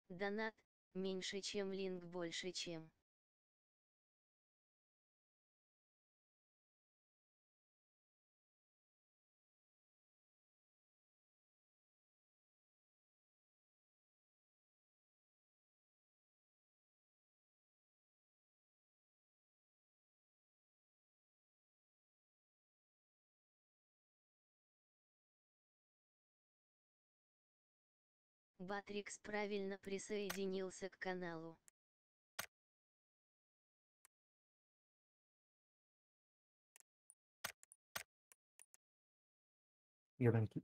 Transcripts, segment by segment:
Донат, меньше чем линк больше чем. Батрикс правильно присоединился к каналу. Ебанки.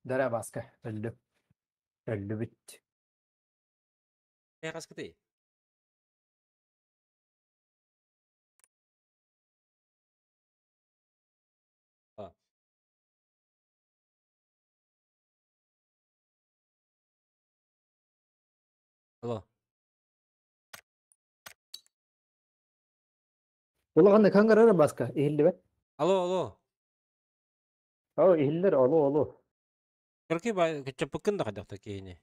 Дара Баска өлдү. Өллүбүт. Э, хаскытый? А. Алло. Улахан хангара Баска иһиллибэт. Алло, алло. О иһиллэр олу олу. Кыркый ба кыччаппыккын да хайдахта киһини.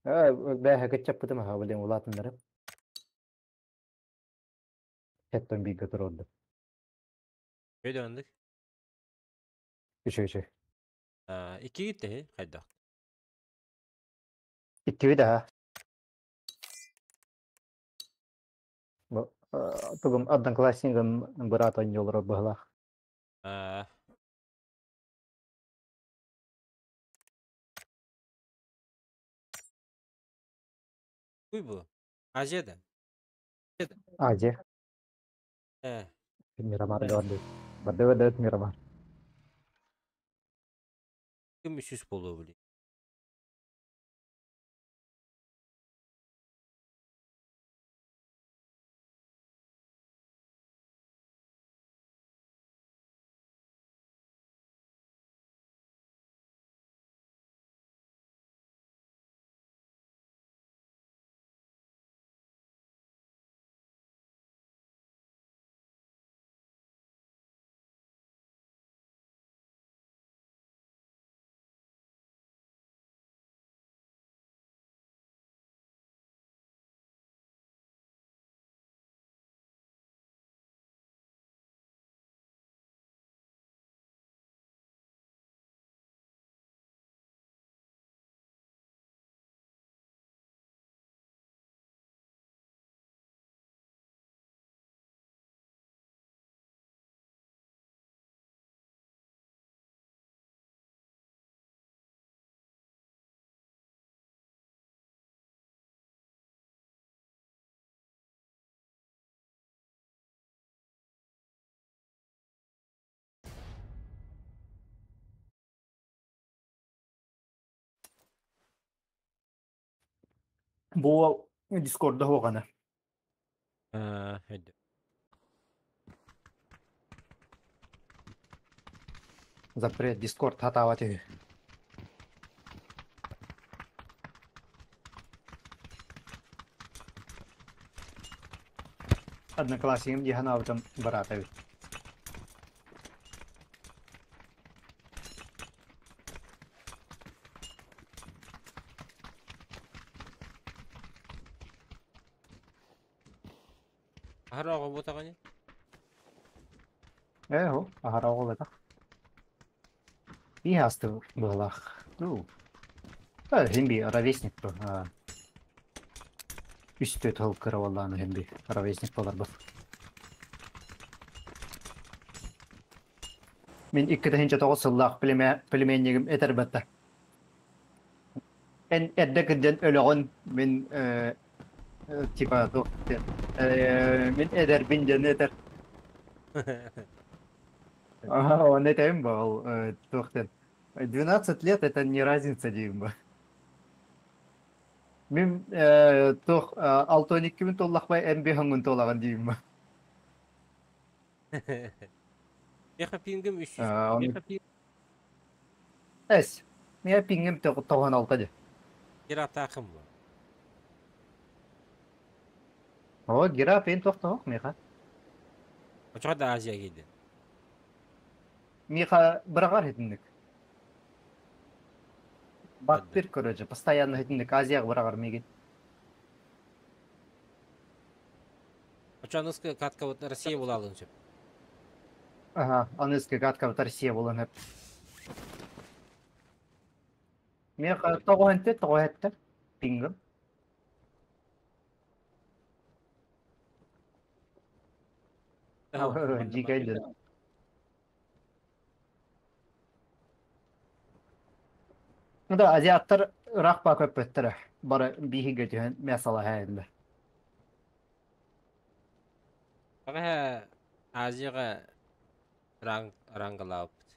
Аа бээһэ кыччаппытым аха билин улаатыннарым. Хэттон бииргэ турордум. Өйдөндөк. Үчү үчү. А, иккигит тэһи хайдах. Иккибит аха. Бу тугум одноклассникым быраат оонньуулара быһылаах. А, Куй бу? Азия да? Азия. Э. Мирамар барды. Барды барды Мирамар. Ким үсүс болуо били? Бу Дискорда хоҕана. А, өйдө. Запрет Дискорд хатаабат үһү. Одноклассникым дии санаабытым быраата эбит. Аһара оҕо буотаҕыный? Ээ, ол аһара оҕолото. Ии асты быһылаах. Ну, син би ровесник үстө тыл кыра буоллаҕына син би ровесник буоларбыт. Мин 2009 сыллаах племеннигим этэр батта. Эн эрдэ кырдьан өлөҕүн, мин типа туох диэн, мин эдэрбин диэн этэр. Ага, он этим был, туох диэн. 12 лет это не разница диим бу. Мин туох 6-12 туоллахпай эн биһоҥҥун туолаҕын диим бу. Миэхэ пингим 300. Эс, миэ пингим 96 дии. Гератаахым бу. О, гера пин тохтоох миэхэ. Очоҕо да Азия киирдин. Миэхэ быраҕар итинник. Баттыр короче, постоянно итинник Азияҕа быраҕар миигин. Очо аныскы каткабыт Россия булаалын сөп. Ага, аныскы каткабыт Россия булан сөп. Миэхэ тоҕо тоҕо этте пингым. Дьиикэй дьон. Ну да, азиаттар ыраах баа көппөттөрө. Бары биһигэ түһэн мясалаһа Баҕаһа Азияҕа рангалаабыт.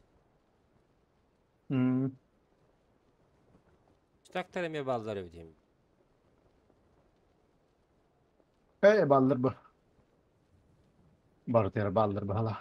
Штактар эмиэ бааллар эбит им. Э, бааллар бу. Барытыгар бааллар баһала.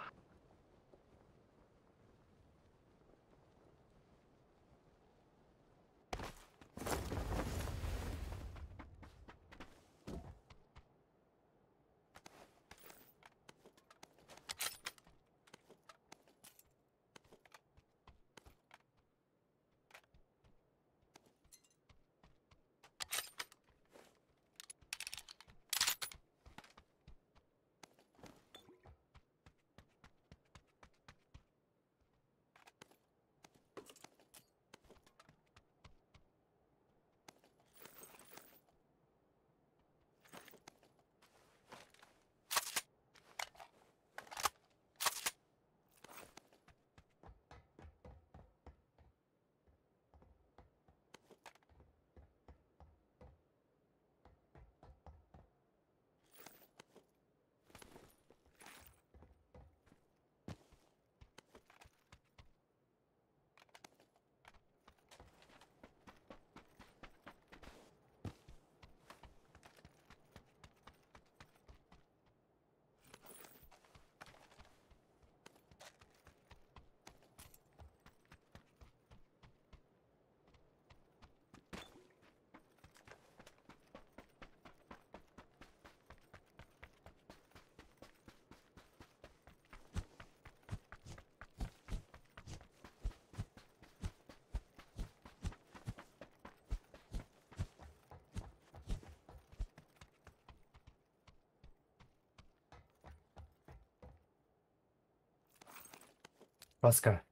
Паска.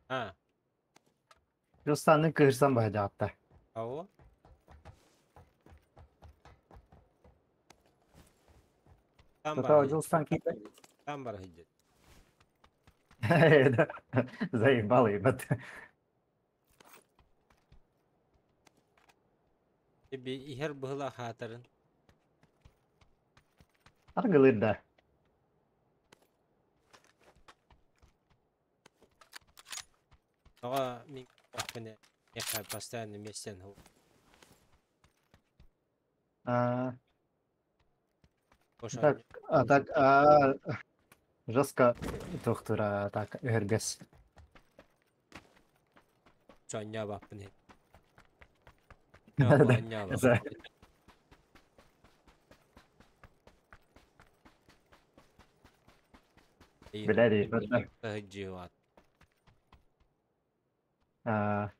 А. Рустанны кыырсан баһдьаатта. Ау. Там Тота Дьулустан киирбэт. Там бар сылдьар. Заебал ебать. Эби иһэр быһыла хаатарын. Аргылыр да. Тоҕо мин охпуна миэхэ постоянно миэстэн А, так, а так, а, жестко туохтура так өһөргөс. Сонньообаппын Да. Билэр Таһыдьыат. А,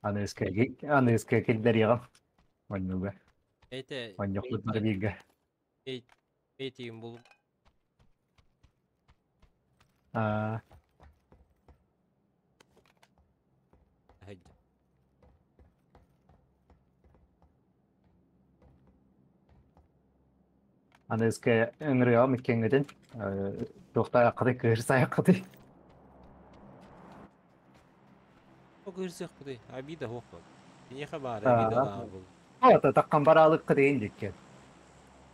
аныыска аныыска киллэриэҕим. Оннуга. Эте Онньохпутугар бииргэ. Эйтигин булуп А, таһыдьа. Аныгыскы ыҥырыаҕым иккиэҥҥитин туохтааххытый кыырсаайаххытый? О кыырсыахпытый, обида суох буол. Киниэхэ баар обидалаах буол. Это таккан бараалыккытыйын дикки.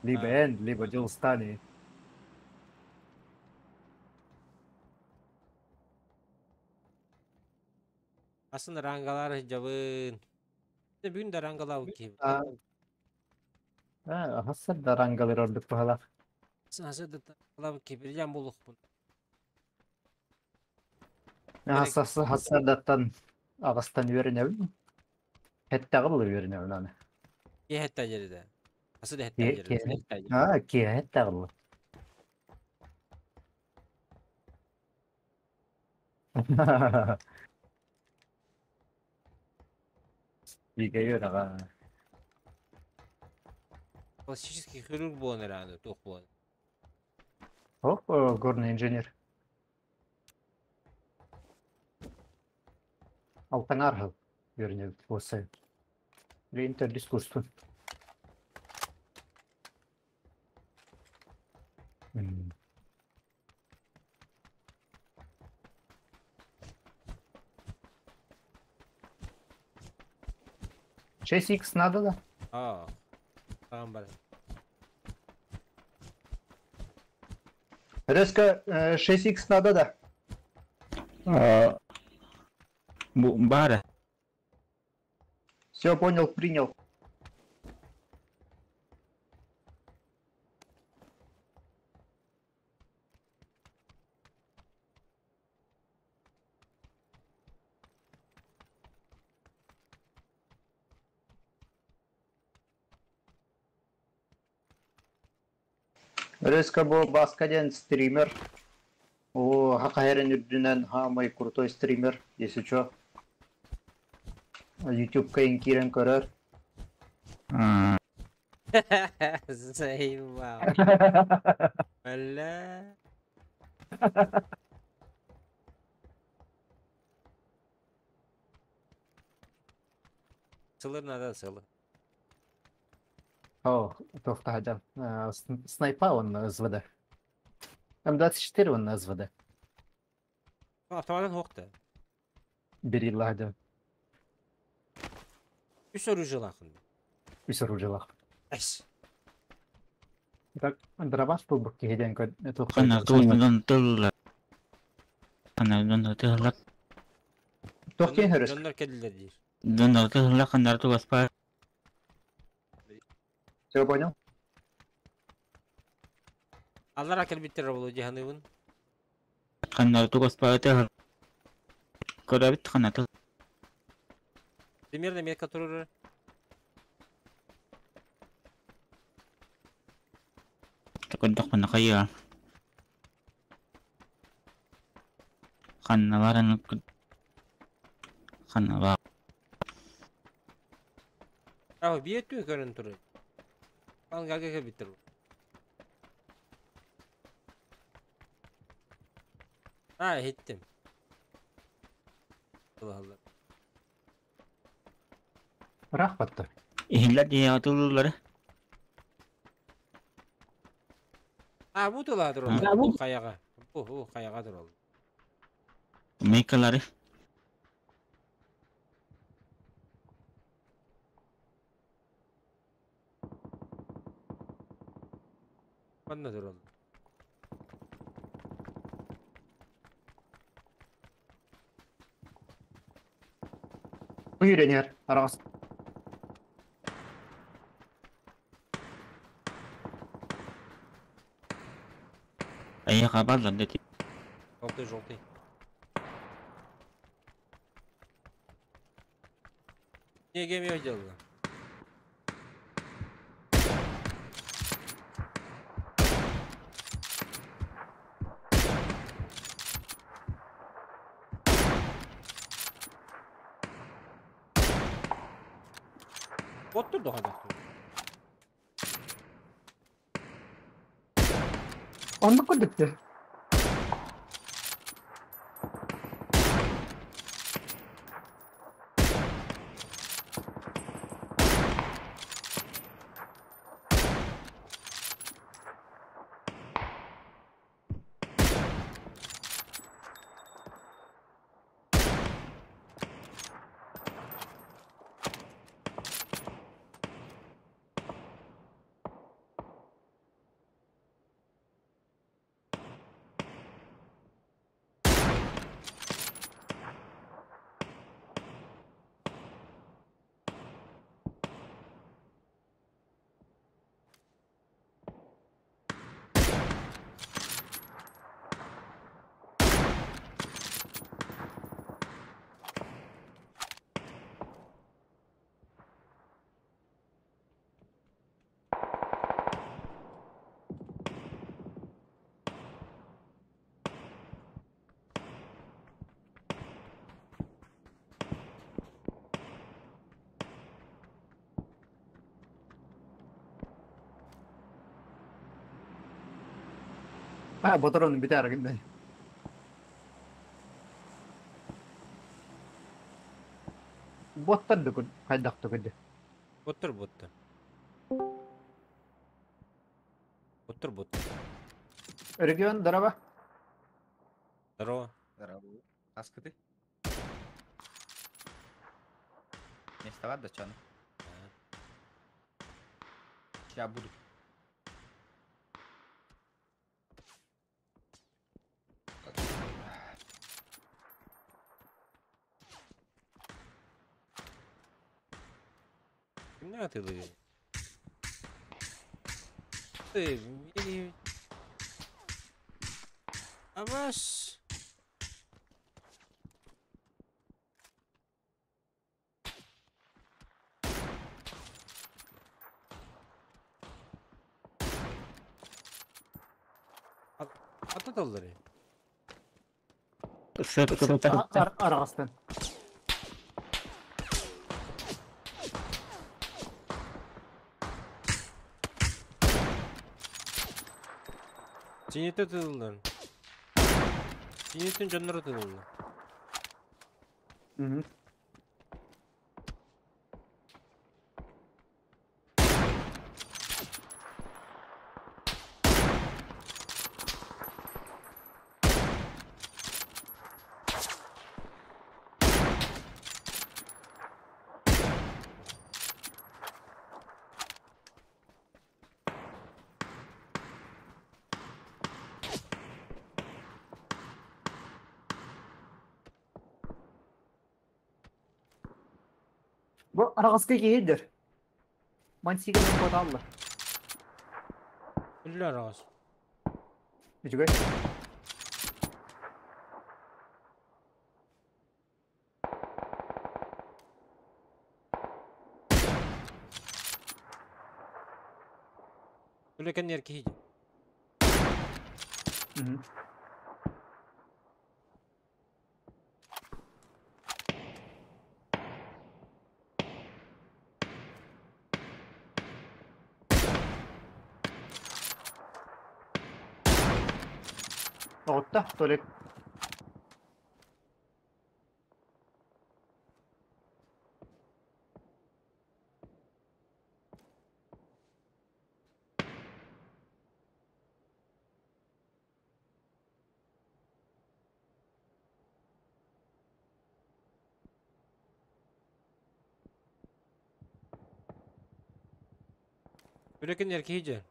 Либо эн, либо Дьулустаан. Асын рангалар сылдьабын. Бүгүн да рангалаабыт киһи. Аһассар да рангалар ордук баһалаах. Сасырдаттан кипирдьэн булуохпун. Хассардаттан аҕыстан үөрэнэбин. Хэттэҕи булу үөрэнэбин аны. Киэһэттэ дьэридэ. Асы да хэттэ дьэридэ. Аа, киэһэттэҕи булу. Бигэ үөрэҕэ. Классический хирург буолан эрэ туох буолан. Оп, горный инженер. Алтаҥар сыл үөрэнэбит уоссайын. Билигин төрдүс курспун. Шесть икс надо, да? Аа. Саҕан бар. Резко 6х надо, да? Бу баара. Все, понял, принял. Резко бу Баска диэн стример. О, Хакаһэрин үрдүнэн хаамай крутой стример, если чё. Ютубка киирэн көрөр. Заебал. Бля. Сылыр надо сылы. О, туохтаһадьан. Снайпа он СВД. М24 он СВД. Автоматтан хуохта. Берилладен. Үс оружиялаахын. Үс оружиялаах. Эс. Так, дробаш булбук киһи диэн Ханна тугунан тылла. Ханна дон тылла. Туох диэн хөрөс? Дьоннор кэллилэр диир. Дон тылла ханнар тугаспар. Все понял? Аллара кэлбиттэр буолуо дии саныыбын. Ханнар тугаспар тыл. Көрөбүт ханна тыл. Примерно метка турар. Көрдөхпүнэ хайыа. Ханна баран ханна бар. Аа биир өттүн көрөн турар. Алгарга кэлбиттэр. Аа иһиттим. Тылаһаллар. Ыраах батта. Иһиллэр диэҕи тыллары. Аа бу тылаа тураллар. Бу хайаҕа. Бу хайаҕа тураллар. Мейкалары. Манна тураллар. Бу үйренер. Араҕас. Эйиэхэ баллар да Желтый, желтый. Не гемио делала. Боттур доҕор. Оннук курдук дии. А, ботурун бүтээр гиннэ. Боттар дугун хайдах тугуд. Боттар боттар. Боттар боттар. Регион здорово. Здорово. Здорово. Аскыты? Место бар да чаны. Сейчас буду. Кимне атылы? Ты, или... Абаш! Ататаллары. Сып-сып. Арагастан. Синете тыллар. Синетин жоннору тыллар. Мгм. Бу арагаска киһидер. Мансига коталла. Үлләр арагас. Үчүгэй. Үлэ кэннер киһи. Мгм. Отта, Толик. Үлэ кэннер киһи.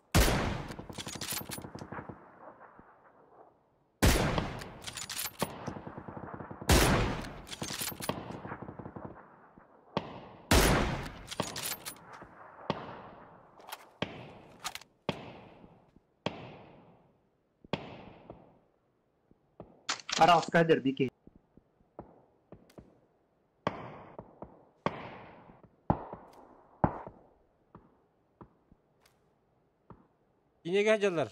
Арагаска хедер бики. Кинеге жаллар.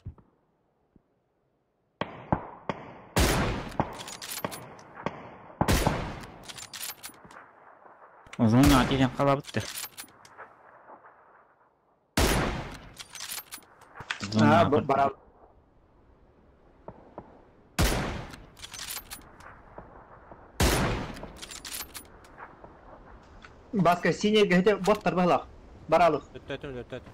Озон атилен қалабытты. А, бара. Баска синий гәһде боттар балак. Баралык. Өттөтүм, өттөтүм.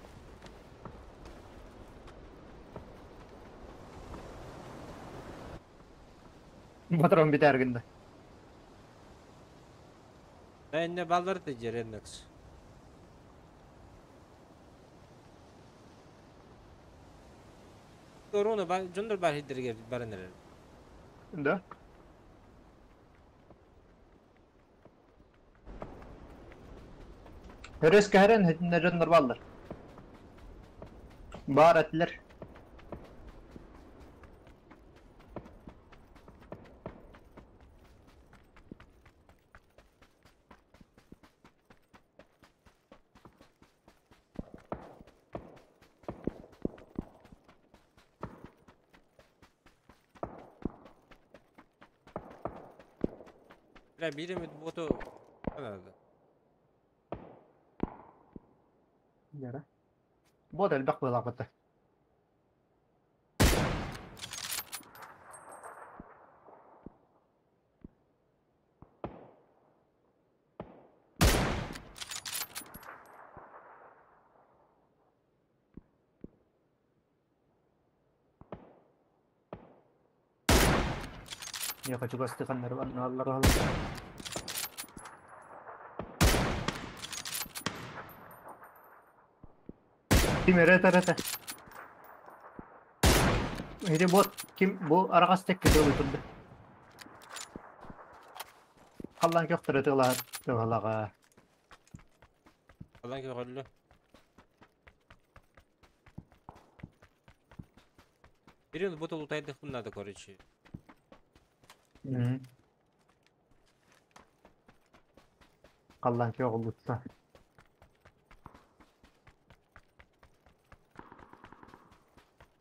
Батырын битер гинде. Энне баллар да жереннекс. Корона ба жондор бар хиддерге баранер. Да. Хөрөс кәһәрен хитиннер жоннор баллар. Бар әтлер. Бля, бири боту анада. Яра. Бот элбэх буолаабыта. Я хочу гастыханнары анналар. Ким эрэ тарата. Ити бот ким бу араҕас тэкки тылы турда. Халлаан көхтөрө тыалаһар тыалаҕа. Халлаан көҕүллү. Бирин бу тулутайдыхпын надо, короче. Халлаан көҕүллүттэ.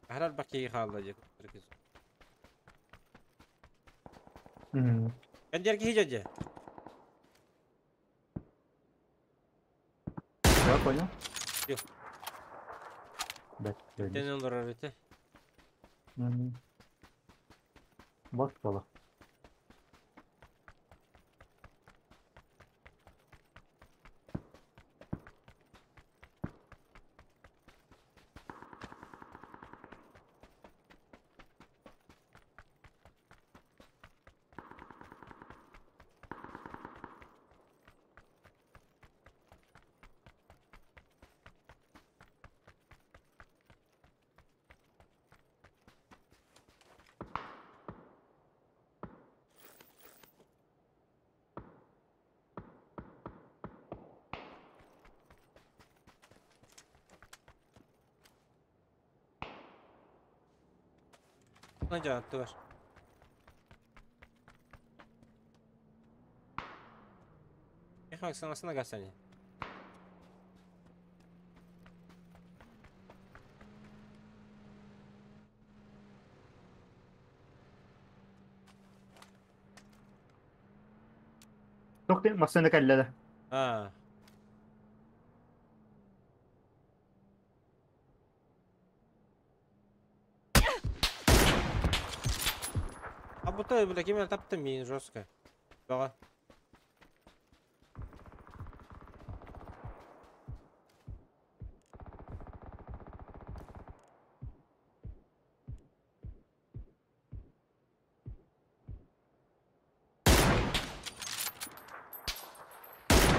Аһарар баккиги хаалла дьэ. Кэндиэр киһи дьэ. Я понял. Yok. Бэт. Тен олорор этэ. Бот буола. Аттыгар. Эх, саҥасына гасани. Туох диэн массыына кэллэ да. Аа. А будто, бля, ким таптым миин жестко. Баҕа.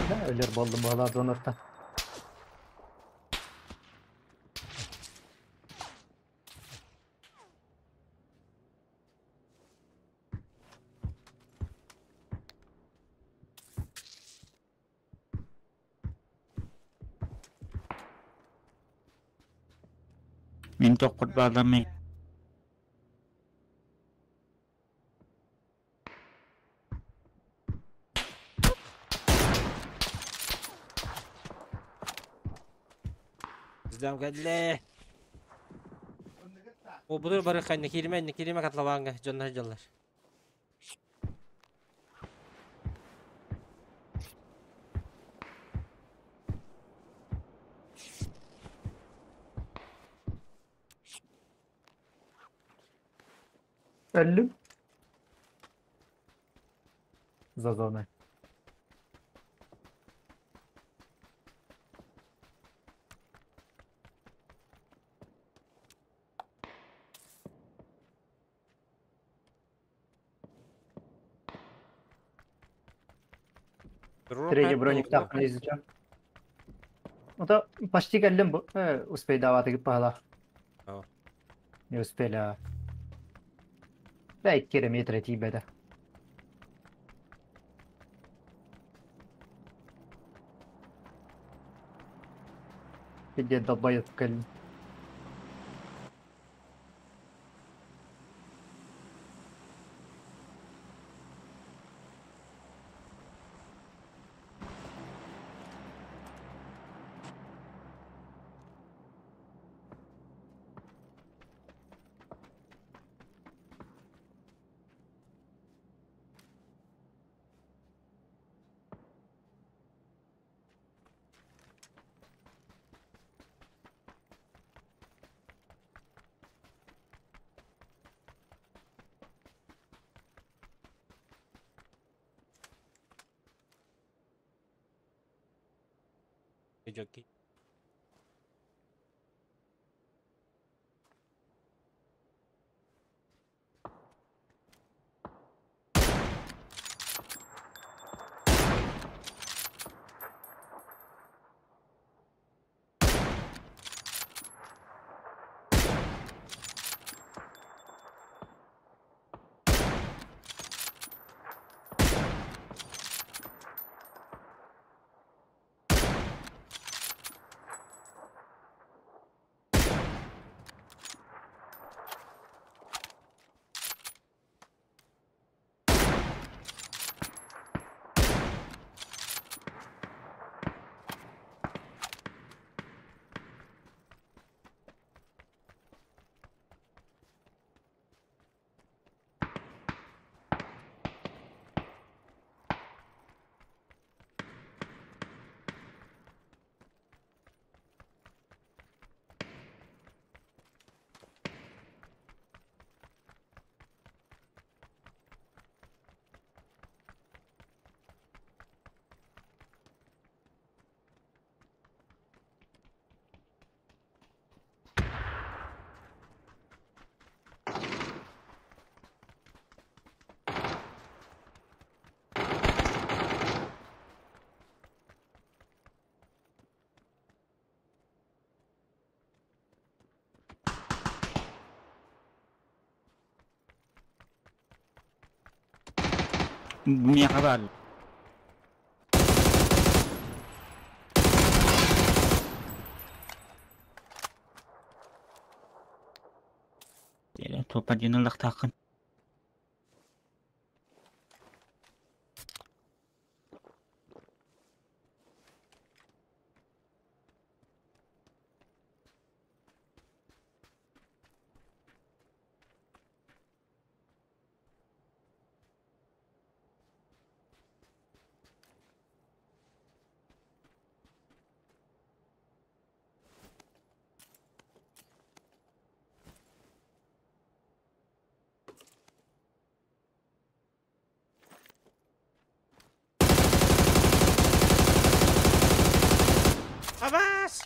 Да, өлөр буоллум буолаа донортан. Мин тоххут баадамый. Сдам кэллэ. О, бұдыр бары қайны кириме, не кириме котлованга, жоннар жаллар. Өллүм. За зоной. Третий броник так изучал. Ну почти кэллим бу успейдаваты пала. Не успели. А. Да, 2 метра тибеда. Где долбоёб кэллим. Jockey. Миэхэ баар. Туоппардьыны ыллахтааххын. Абаас!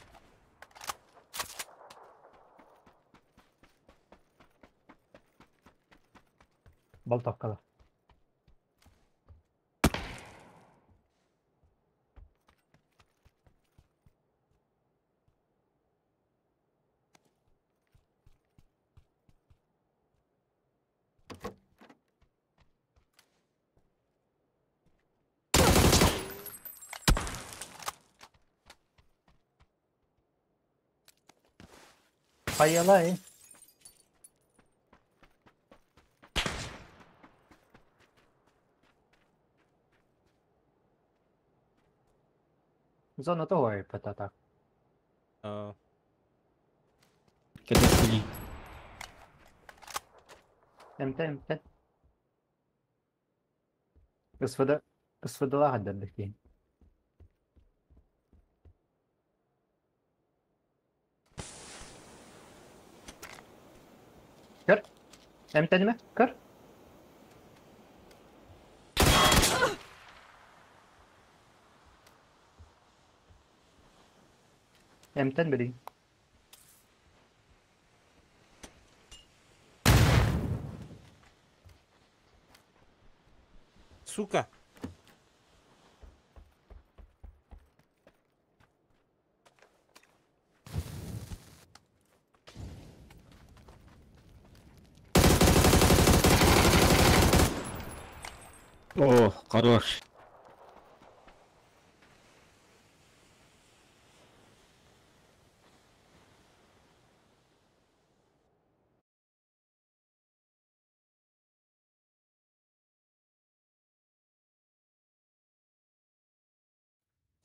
Болтовкала. Хайалай. Зона того и так. Аа. Кэтэстили. МТ, МТ. СВД, СВД лагерь. Көр. МТ ме? Көр. МТ бери. Сука! О, хорош.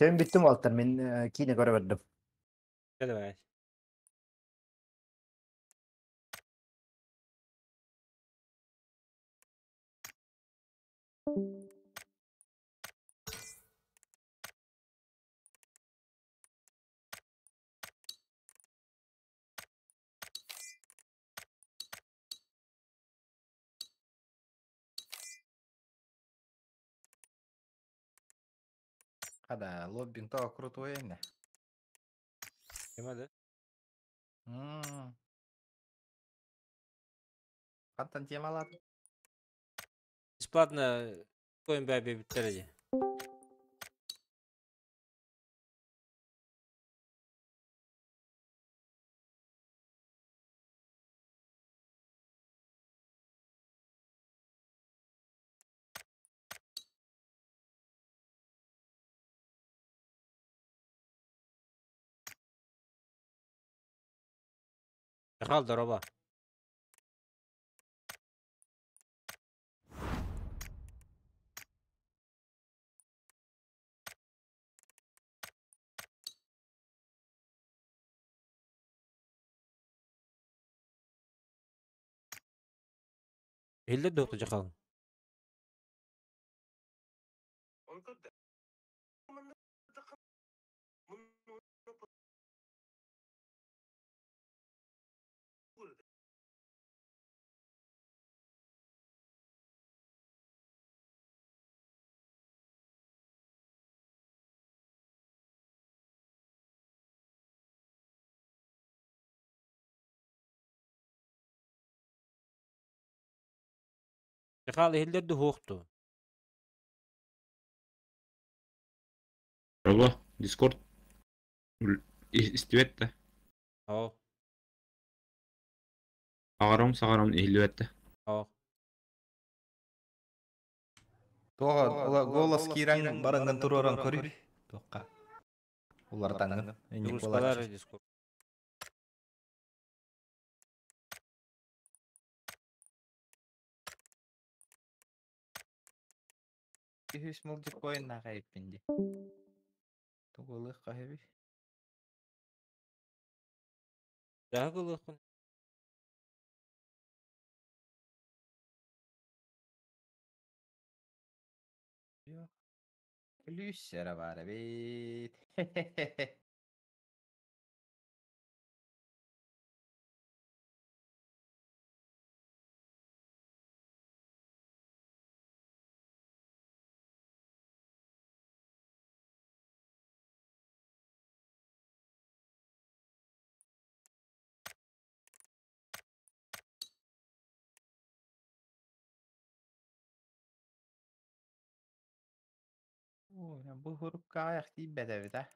Sen bittim Walter. Men kine görebildim. Давай. Хада, лоббинг то крутой не. Тема, да? Хантан темалар. Бесплатно коин бәбе биттереди. Хал дороба. Элле доқты жақал. Жақал элле духоқты. Алло, Дискорд. Истибет О, Ағарам сағарам иһиллибэт о. Туох голос киирэн бараҥҥын туруоран көрүй. Туохха. Уларытаҥҥын. Инник Русскалар буолааччы. Дискорд. Үһүс мылдьык коиннаах эбиппин дии. Тугу ылыахха сөбүй? Дьаһык ылыаххын. Плюс эрэ баар эбит. Оо, бу хурукка аҕыйах тиийбэт эбит аа.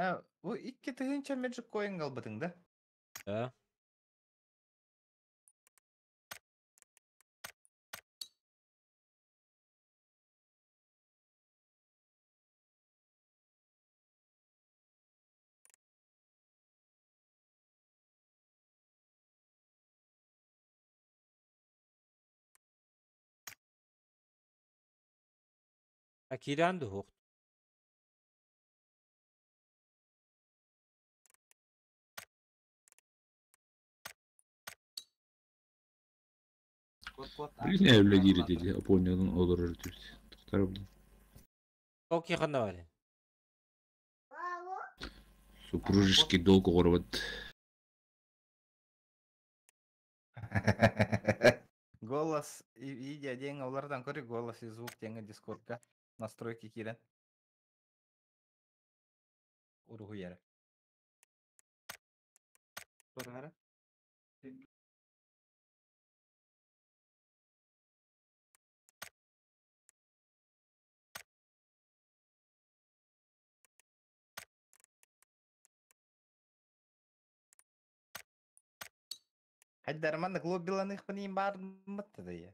Ээ, бу икки тыһыынча Magic Coin ылбытыҥ да? Да. А киирэн дуһуох. Блин, öyle диир dedi. Япониядан олорор диэбит. Тохтор блин. Ол киһи бар. Супружеский долг оҕоробут. Голос и видео диэн олардан көрүй, голос и звук диэҥҥэ Дискордка настройки киирэн. Уруһуй эрэ. Көрөөрө. Хайдар маннык лоббиланыахпын иһин баарыммыт да дии.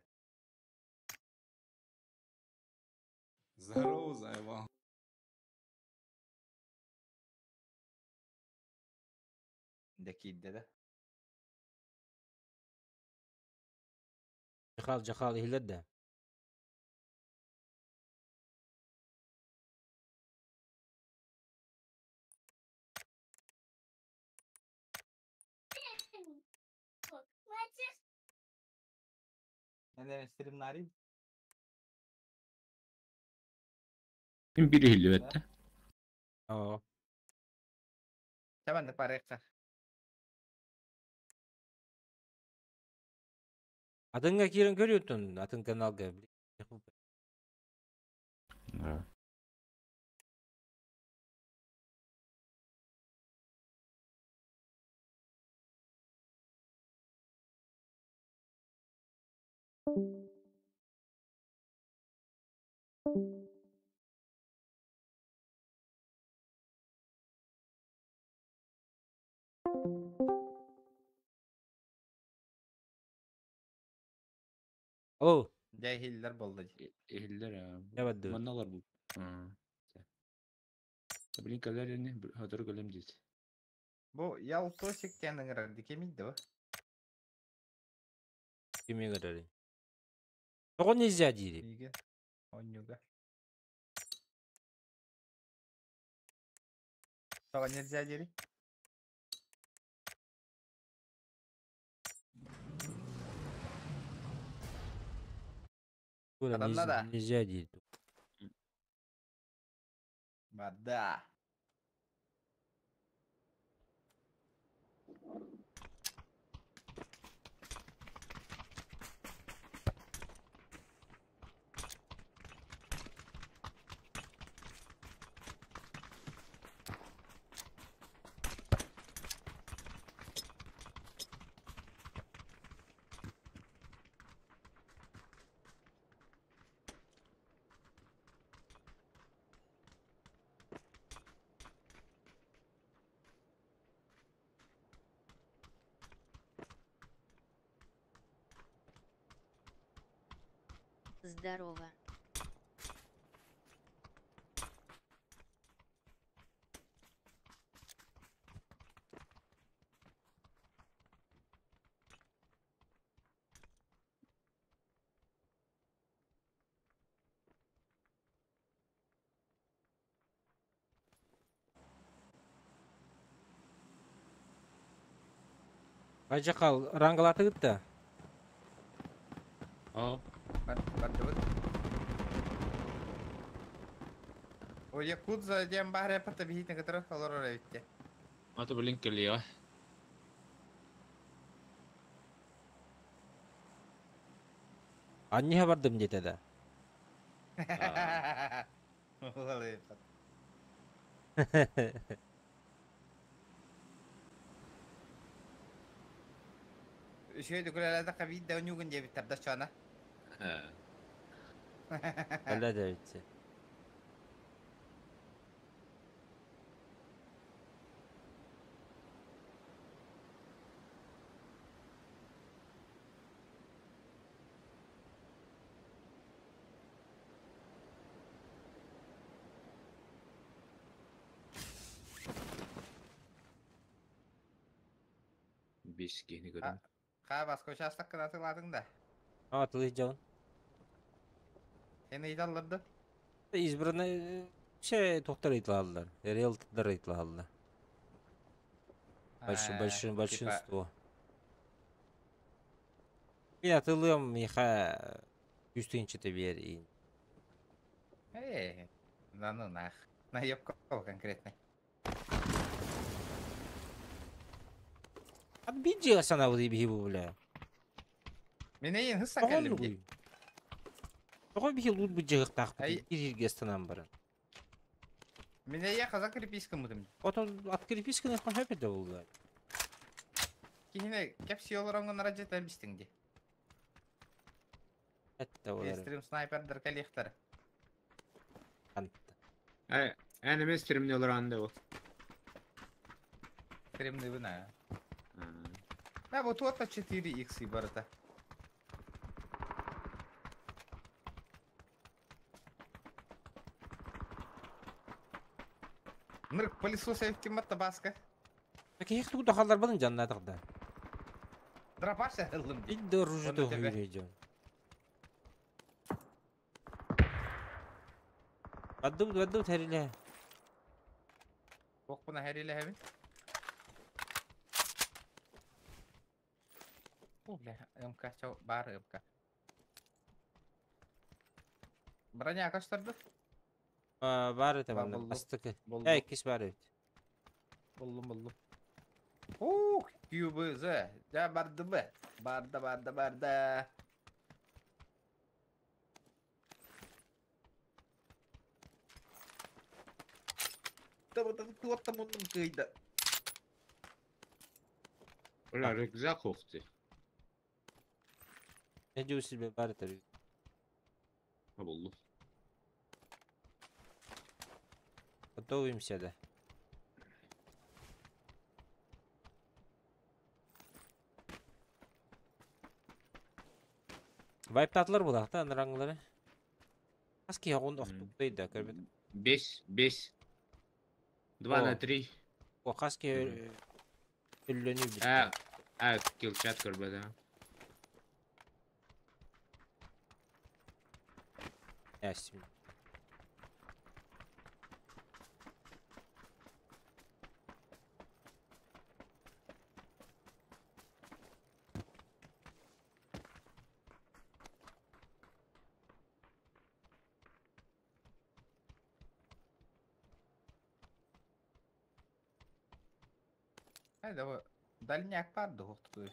Здорово, заебал. Дэ киирдэ да. Жахал, жахал иһиллэр да. Эн стримнарий? Ким биир иһиллибэт да? Оо. Чэ маннык барыахха. Атыҥҥа киирэн көрүөттүн, атын каналга. Да. Оо, Дьэ иһиллэр буолла дии. Иһиллэр аа. дьэ бардыбыт. Манна олорбут. Блин, кэлэр ини, сотору кэлэм диэт. Бу Ялтосик диэн ыҥырар дии кимий да бу? Кими ыҥырарый? Тоҕо нельзя диирий? Миигин онньуга. Тоҕо нельзя диирий? Коля, Хатанна нельзя, да? нельзя диир. Барда. Здорово. Ажакал рангалатыгыт да? О. Бардыбыт. О, Якудза диэн баар эппата биһиитин кытары олорор эбитте. Аты блин кэлиэҕэ. Анньыһа бардым диэтэ да. Үчүгэй дүкүлэлээтэххэ биир да өнүүгүн диэбиттэр да чоно. Öyle de Бес киһини көрөн. Хаа баска учаастаккын атыылаатыҥ да? Атылыы дьон. Эн ыйыталлар да? Избранный все туохтар ыйыталаллар. Риэлтордар ыйыталаллар. Больш, больш, большинство. Мин атылыам миэхэ үс тыһыынчата биэр Э, да ну нах. Наебка конкретно. От биир санаабыт биһи бу бля. Мин эйин хыссан кэллим дии. Тоҕо биһи лут быдьыгыктаахпыт кириргэ станан баран. Мин эйиэхэ закрепись гыммытым. Отон открепись гыныахха сөп этэ буолла. Киһини кэпсии олороҥҥун арадьытан бистиҥ дии. Этте олар. Стрим снайпердар кэлиэхтэрэ. Антта. Э, эн эмиэ стримни олорон да Стримныыбын аа. Да, вот вот 4 икс барыта. Нырк пылесос киммат баска. Киһи тугу да халларбатын дьаннаатах да. Дропаш ыллым. Ид оружие дьон. Баддыбыт, баддыбыт хэрилэ. Бохпуна хэрилэһэбин. О, бля, МК чау бар МК. Броня көстөрдө? Бар этэ манна бастакы. Э, иккис бар эбит. Буллум, буллум. Ух, QBZ. Дьэ барды бы. Барда, барда, барда. Туотта муннум кыйда. Бля, рюкзак ухты. Эдүү себе бар этэ. Буллум. Готовимся да. Вайптатылар булахта анраңлары. Аски ягун охтуктый да көрбөт. Бес, бес. Два на три. О, хаски өллөнү бит. А, а, килчат көрбөт, а. Ясим. Хайда дальняк бар дуохтуй.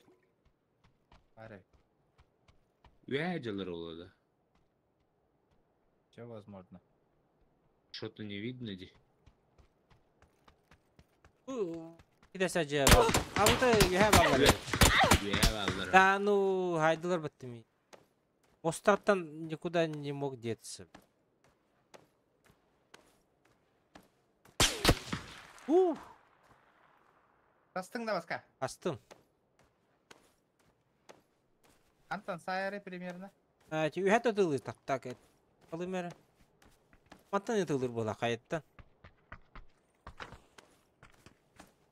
Бары. Үө дьыллар олода. Все возможно. Что-то не видно ди. Кидэсэ бар. А вот үһэ баллар. Үө баллар. Да ну, хайдылар баттыми. Остаттан никуда не мог деться. Ух! Астың да баска. Астым. Антон сайры примерно. Үһэ тылы так так Алым эрэ. Мантан ытылыр буола хайыттан.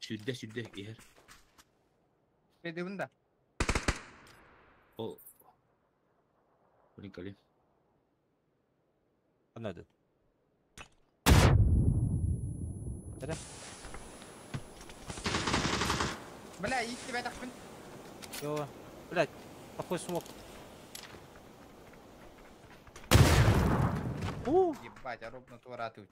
Сүрдэ сүрдэ иһэр. Бедибин да. Ол. Блин, кали. Анады. Эрэ. Бля, ииттибэтэхпин. Йо. Блядь, плохой смог. У, Ебать, а ровно туоратыы.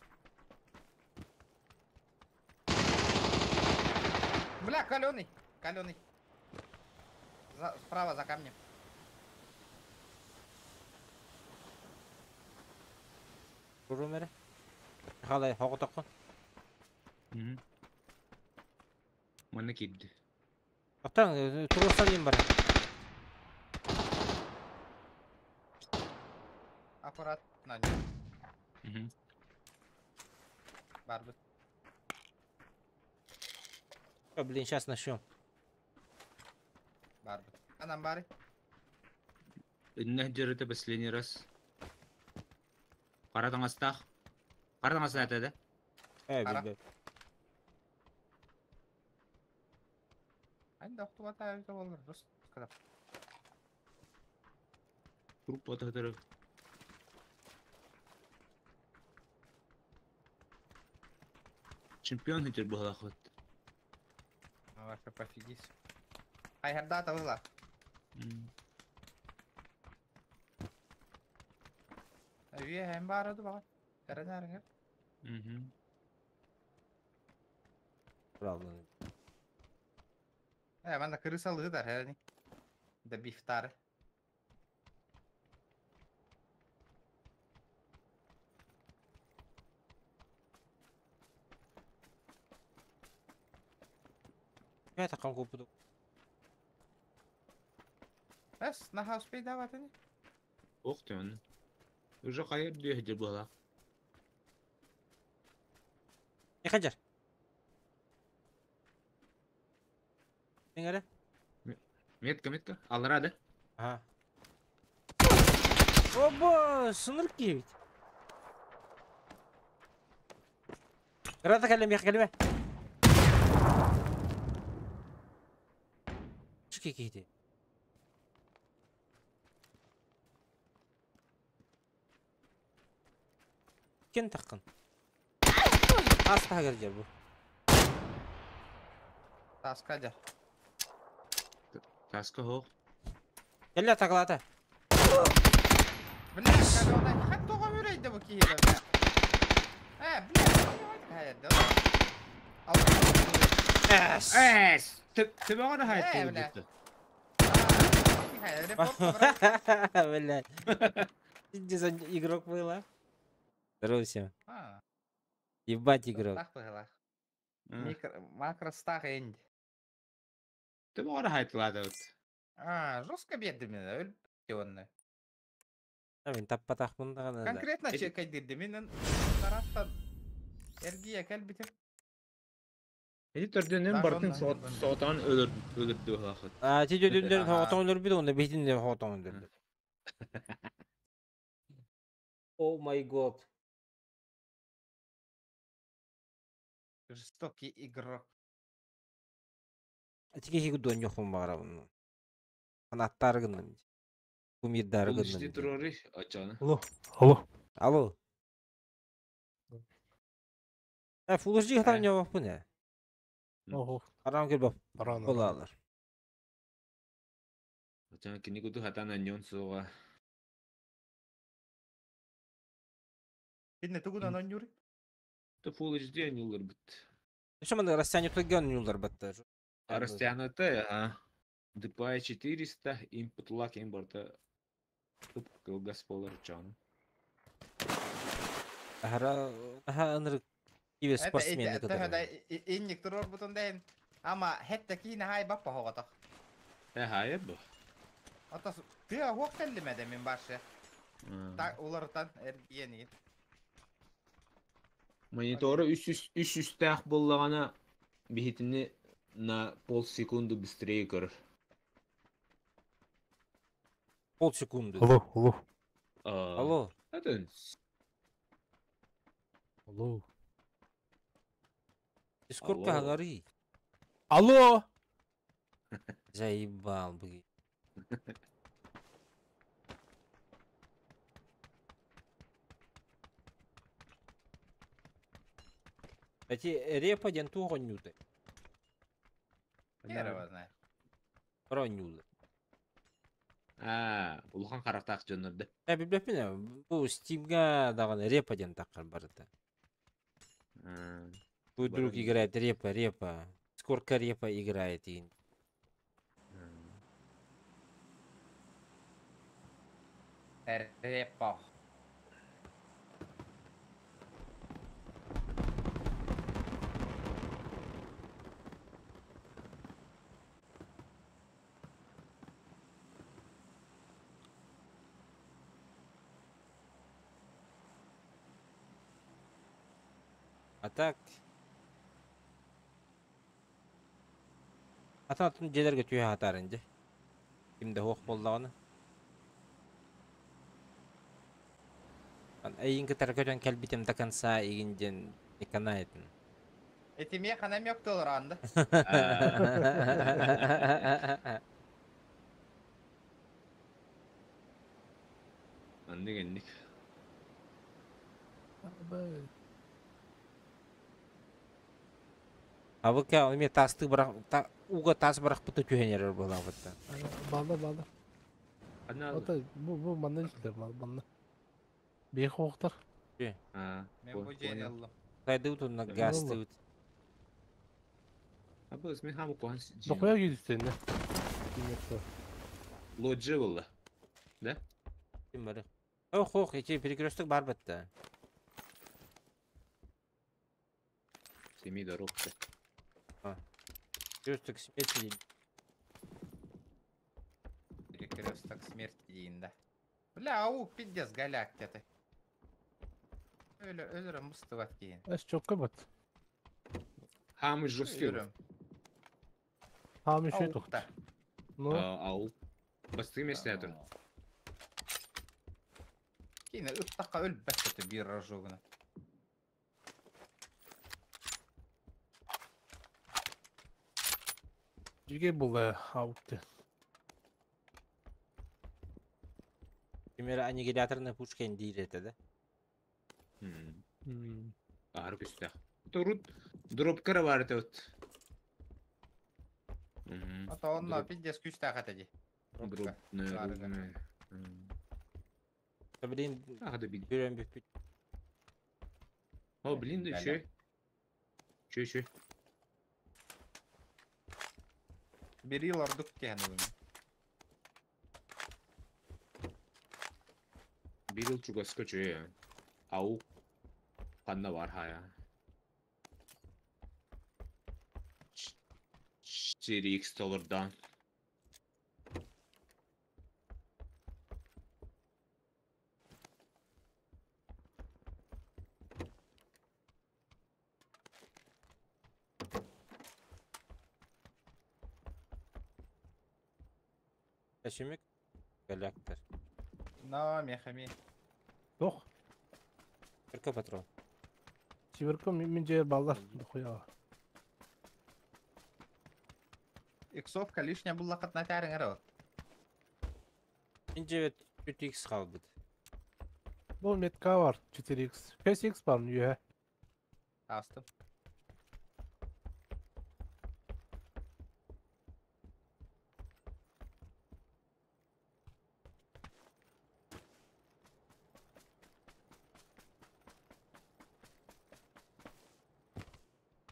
Бля, каленый, каленый. За, справа за камнем. Турум эрэ. Халай, хоҕотоххун. Манна киирди. Оттон туруорсан диэн баран. Аккуратно. Барбыт. О, блин, сейчас начнем. Барбыт. Анам бары. Иннэ дьарыта последний раз. Хара таҥастаах. Хара таҥастаах этэ да? Э, билбэт. Ань да охтубата эбитэ буоллар, жестко. Группа тахтары. Чемпион хитер быһалаахыт. Вообще пофигись. Айхардаата была. Үе баар ду баҕар. Эрэнээриҥэр. Правда. Э, манна крысалыытар эрэни. Да бифтары. Я таком купу. Эс, наха успейдаватыни. Ох ты он. Уже хайыр диэхдир быһалаах. Не хаджар. Эҥэрэ. Метка, метка. Аллара да? Ага. Оба, сыныр киевит. Рада кэллим, кэлимэ. Чүкэ киһити. Кен таххын. Ас таһыгар дьэр бу. Таска дьэ. Таска хоох. Кэллэ атаклаата. Бля, калёнай. Хат тоҕо үрейде бу киһи бля. Э, бля, хайда. Эс. Эс! Төбөҕө да Э, бля. хайт. Блядь. Где за игрок был, а? Здорово всем. Ебать игрок. Так быһылаах. Микро, макро стах энди. Төбөҕө да хайтлаата. А, жестко биэрдим мен, өл онны. Мин таппатахпын даҕаны да. Конкретно чекайдырды мен тараттан эргия кэлбитим. Эти төрдүнэн Даже бартын онно. соотаан өлөрдү быһалаахыт. А, ти дьөдүллэр Ага. хоҕотоҥ өлөрбүт, онно биһитин хоҕотоҥ өлөрбүт. Oh my god. Жестокий игрок. Ити киһи дуонньохпун баҕарабын. Фанаттары гынным. Кумирдары Улушти гынным. турары ачаны. Алло. Алло. Алло. Э, Full HD хатан Э. ньобоппун э. Ого. Арам көрбөп Рано. болалар. Ачаны кини куту хатан аньон суға. Кинне тугунан онньур. Та Full HD аньылар бит. Ошо манда растянутый ньулар батта. А растянуты, а. DPI 400, input lag им барта. Туп кылгас болар чаны. Ахара аха ыныр кибе спортсмены Это кытары. инник турор бутун дейин. Ама хетте киine хай баппа хоҕотох. Э, хайыр бу. Ата тыа хуох кэллимэдэ мин баршы. Та уларытан эргиэнигин. Мониторы 300 тах боллагана бихитини на полсекунду быстрее көрөр. Полсекунды. Алло, алло. Алло. Это Алло. Сколько говори? Алло! Заебал, блин. Эти репа диэн туох оонньуутай? Хер его знает. Оонньуулар. Аа, улахан харахтаах дьоннор да. Ээ билбэппин ээ, бу Steamга даҕаны репа диэн таххар барыта. Твой друг играет репа, репа. Сколько репа играет игин. Репа. А так... Атын атын дьиэлэргэ түһэ сатаарын дьэ. Ким да суох буоллаҕына. Эйигин кытары көтөн кэлбитим до конца игин диэн не канает. Эти меха намек толоран да. Аннык энник. Абыка эми таасты бырах уга таас бырахпыта түһэн эрэр буолаабыта. Баалар баалар. Ата бу бу манна истер манна. Бейх оохтар. Мен бу дьиэни ыллым. Сайдыбыт уонна гаастыбыт. Абы мен хамы кухан Дохуя киирдиттэннэ. Лоджи было. Да? Ким бары? Ох, ох, эти перекресток бар бытта. Семи дорог. Перекресток смерти. Перекресток смерти дейін да. Бля, ау, пиздец, голяк где-то. Өлөрөм быстыбат кейин. Эс чокка бат. Хамы жесткий. Өлөрөм. Хамы еще тухта. Ауқта. Ну, Ау. Бастыгы месте тұр. Кейин ыттаққа өліп бәттеті бір рожогына. жиге был аутты. Пример аннигиляторная пушка индир это, да? Ары күстә. Турут дропкара бар это вот. Ата онна пиздец күстәк әтәди. Дроп. Да блин, Ага, да бит. берем бит. О, блин, да еще. Еще, еще. Бери лордук тегін Бирил чугаска чуе. Ау. Ханна бар хая. 4x доллардан. Тәшемек галактор. Но, мехами. Тох. Только патрон. Сибирка мен жер балдар. Дохуя. Иксовка лишняя була катна тәрің әрі. Мен 9 3x қалбыт. Бу метка бар 4x. 5x бар үйе. Астым.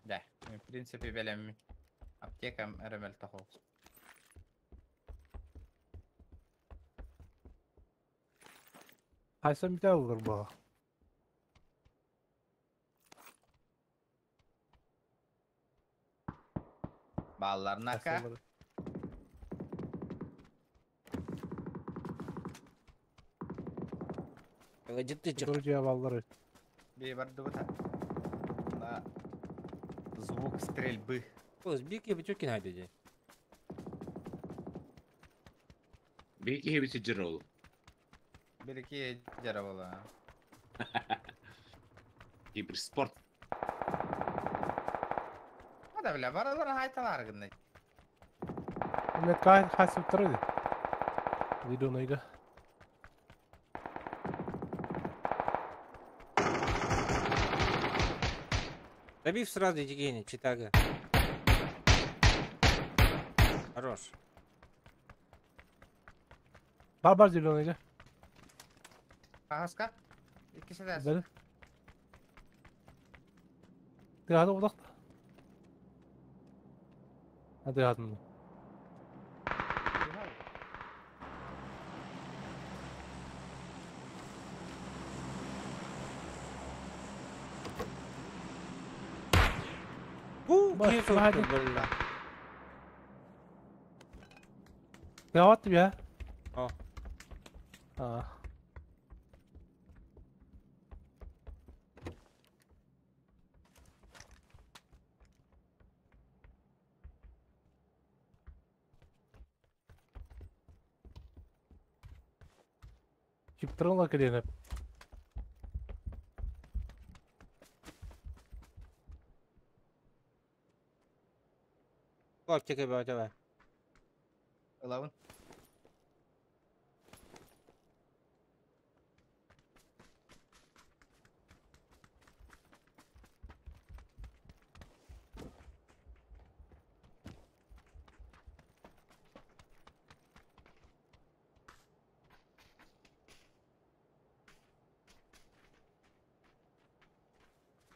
Да, в принципе, белем аптекам РМЛ тохол. Хайса бите алыр ба. Балларына ка. Жытты жық. Друзья баллар. Бей барды бұта. На звук стрельбы. Бик я битюкин хайды. Биһи киһибит сылдьар ол. Бирики дьара буола. Киберспорт. Да бля, барылар хайталар гынна. Мен кай хасып тұр еді. Видеоны. Добив сразу Евгений, читага. Хорош. Бар бар зеленыйга. Хаска? Иккisi de. Бері. Тыгады одақта. Тыгадым. Бу Баш, киһи баһады. сылтыр Тыгаватты бия. О. А. Киптырыңла келені. Аптека баа давай. Ылабын.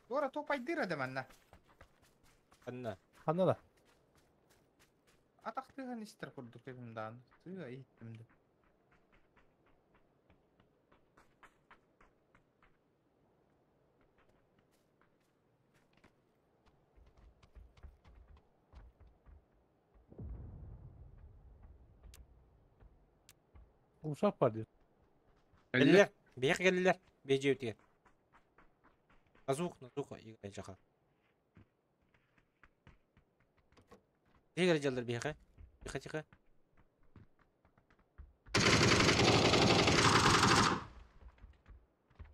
Туора топайдыра деманна. Анна. Ханна да. Атах тыган истер курдук кепимдан. Тыга иттимди. Ушақ бар дейді. Келлер. Бияқ келлер. Бежеутигер. На звук, на звук играй жаха. Тигр жалдар бияқа. Тихо, тихо.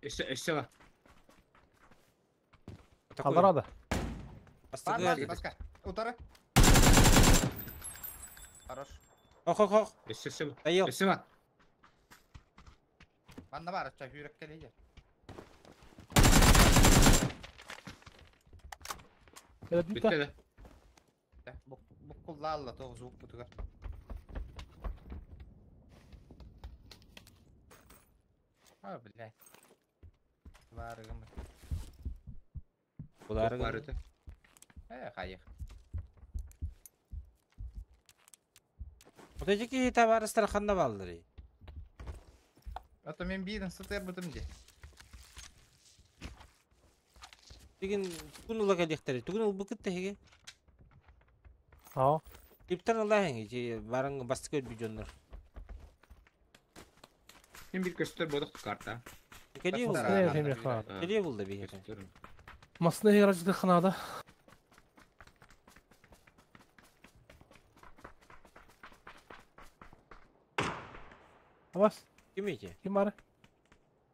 Эссе, эссе ла. Қалдырады. Бар, бар, баска. Утары. Хорош. Ох, ох, ох. Эссе, эссе. Доел. Эссе ла. Манна бар, ча хүрек келейде. Бітті. Битте да. Буккуллаалла тоғы звук бутугар. А, блядь. Барыгым. Булары. Бар это. Э, хайых. Вот эти какие товарищтар ханна балдыры. А то мен бирин сытыр бутум де. Деген тугун ула келдиктери. Тугун ул букыт теге. Aa. Иптер алла хеңи, барың басты көр бүжөннөр. Мен бир көстөр бодок карта. Кеди Басты булды. Не хемі қар. Кеди булды бияқа. Көстөр. Масына херачды ханада. Абас, Ким эти? ким бар?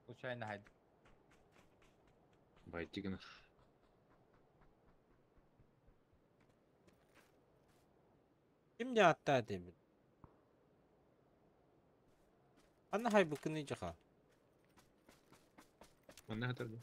Случайно хайды. Байтигин. Ким де атта деймин. Анна хай букыны жаха. Онна хатар бу.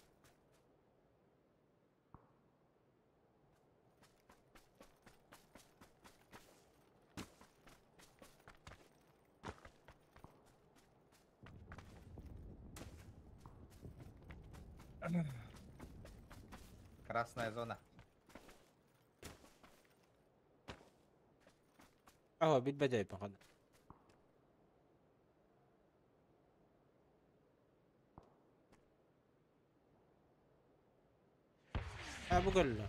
Красная зона. Ага, бит бажай пахана. А бу көллө.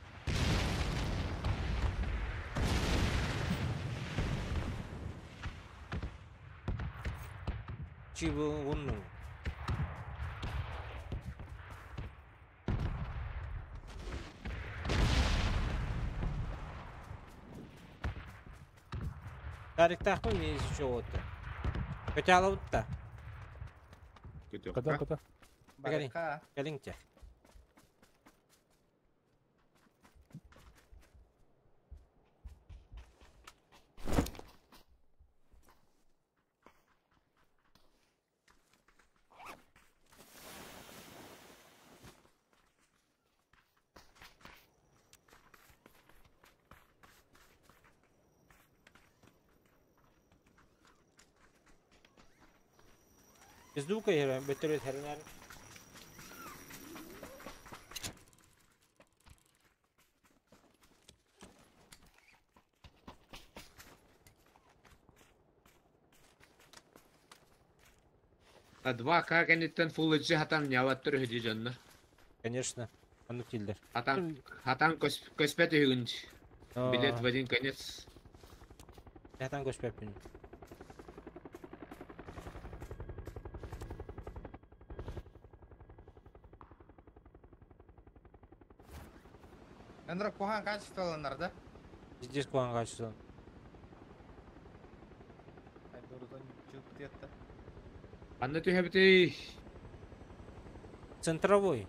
Чибу унну. Тарихтахпы мен еще отты. Көтө алабыт да. Көтө Көтөххө. көтө. Кэлин. Барыка. Кэлин те. Звука я бөтөрөт хернер. А 2К кэнниттэн Full HD хатан нялаттыр үһү дьоннор. Конечно. Аннык тилдер. Хатан хатан көспөт үһүгүн. Билет в один конец. Хатан көспөппүн. Эндро кухан качестволанар да? Здесь куан качество. Ай дурдон чук тетте. Анна түһэбитий. Центровой.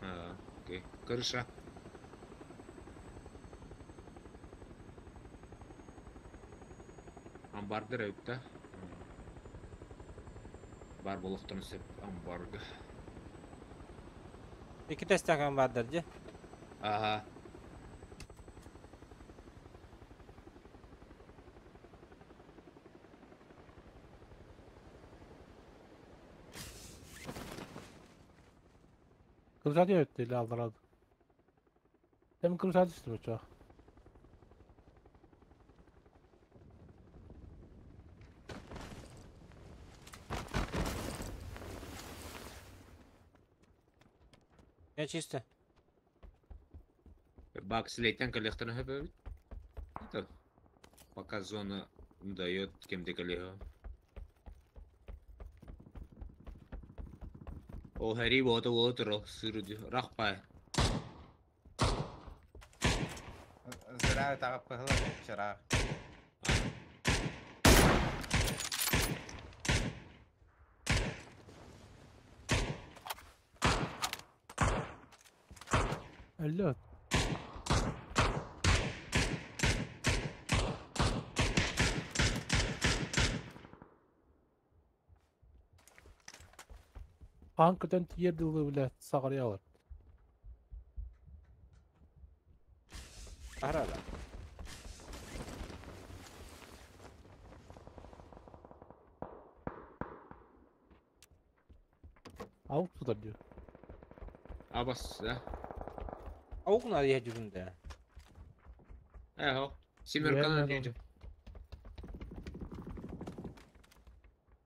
А, окей. Крыша. Амбардыр өттө. Бар болохтон сеп амбарга. Iki testakan vardır di. Ага. Kırşat öttü aldılar. Hem kırşat üstü uçak. Ne чисто. Бак слейтен коллектор хөбөбүт. Это пока зона дает кем-то коллега. О, Хари, вот вот рох сыруди. Рахпай. Зря тагып кыһыла чыра. Алло. Хаан көтөн тиер дылы биле сагарыялар. Arada. Avuk tutar diyor. Абас, да? Avuk diye cüründe. Эхо. Семеркана Верно. дейді.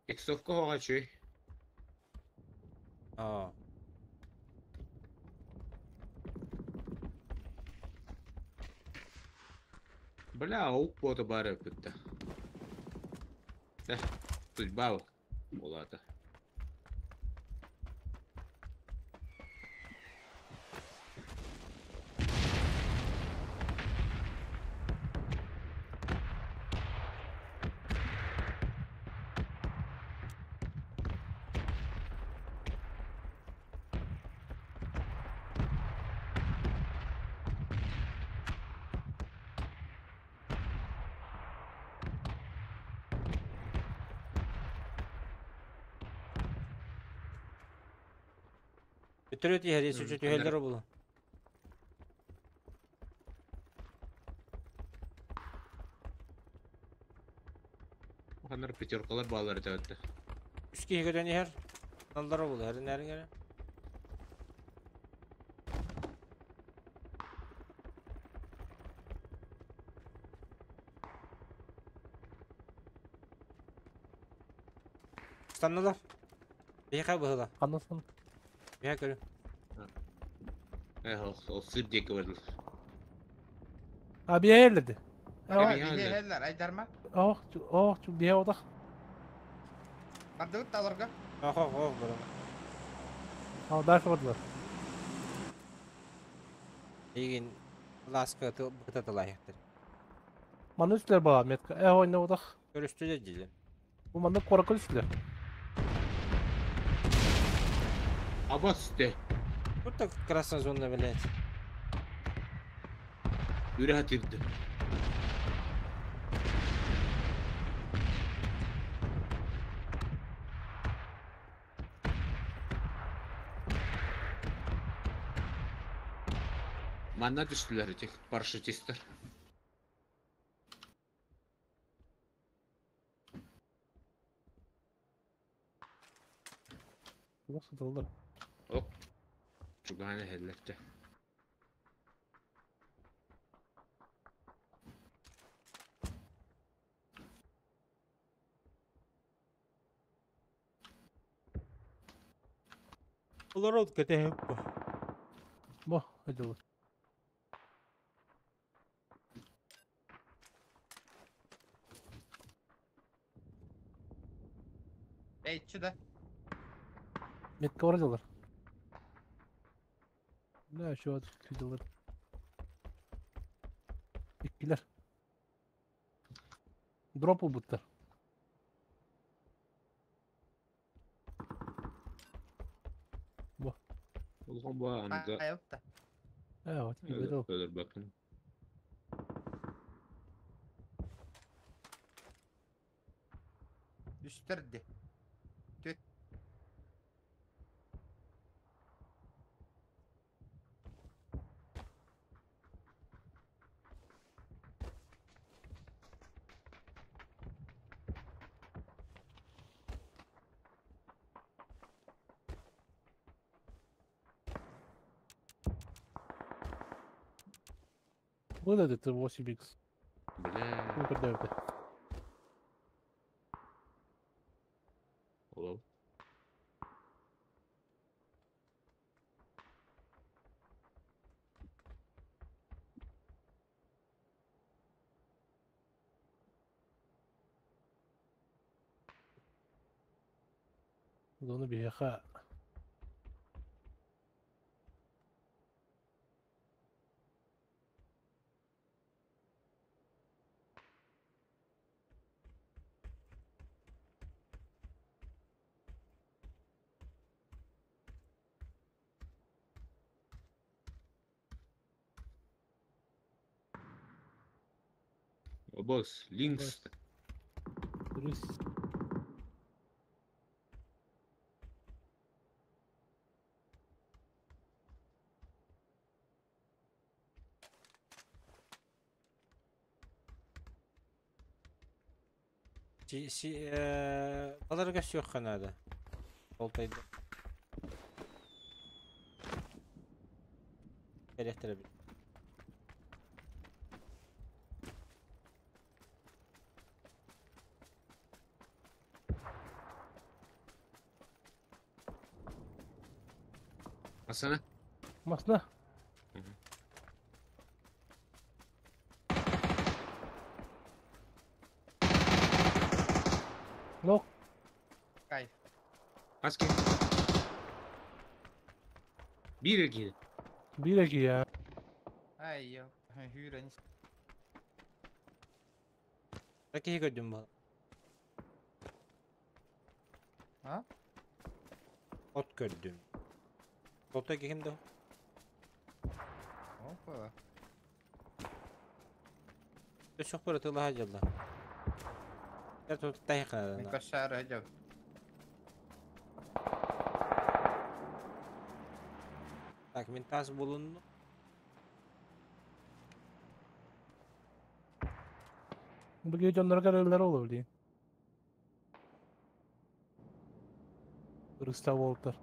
Иксовка хоғачуй. Aa. Бля, аук бота бары бітті. Да, судьба болады. Бөтөрөт иһэр, сүчү түһэллэр обулу. Ханар пятеркалар балалар өтті. Үс киһи көтөн иһэр. Аллар обулу, хэрин әрин гәрэ. Станналар. Бейха быһыла. Аннасын. Бейха көрү. Эхо, ол сыр декі бардыл. А биэлледи. Ага. Билелер айдарма. Ох, ох, бие одах. Бардыбыт таларга. Ох, ох, ох, бро. А дальше бардылар. Егин ласка бытатылайыктыр. Маны үстүлер бала метка. Э ойна одах. Көрүстүлер диле. Бу манна куоракка түстүлэр. Абас те. Вот так красная зона, блядь. Үрэ хатырды. Манна түстүлэр этих парашютистар. Туох сыталлар? Оп. Чугаһан иһэллэр дьэ. Олорон кэтэһэп. Бу, дьылы. Эйчи да. Метка бар дьылар. Да, еще дьылар. Иккилер. Дроп ылбыттар. Бу. Улахан бу аныга Айылта. Э, вот тебе өлөрбөккүн. Үстэрди. Түт. Вот это 8х. Бля. Ну, когда это? Олол. Зона биһиэхэ Обос, линкс. Рыс. Си, си, баларга сүөххэ наада. Болтайды. Кэлиэхтэрэ эбит. Асана. Масна. Нок. Кайф. Аски. Биир киһи. Биир киһи. Ай, йо. Хүүрэн. Киһи көрдүм буолла. А? От көрдүм. Толтой киһим да? Опа. Өссө бары тылаһа дьалла. Тут Мен кошары жок. Так, мен тас булунну. Бу киһи дьонноро кэлэллэр ол дии. Рыста буолтар.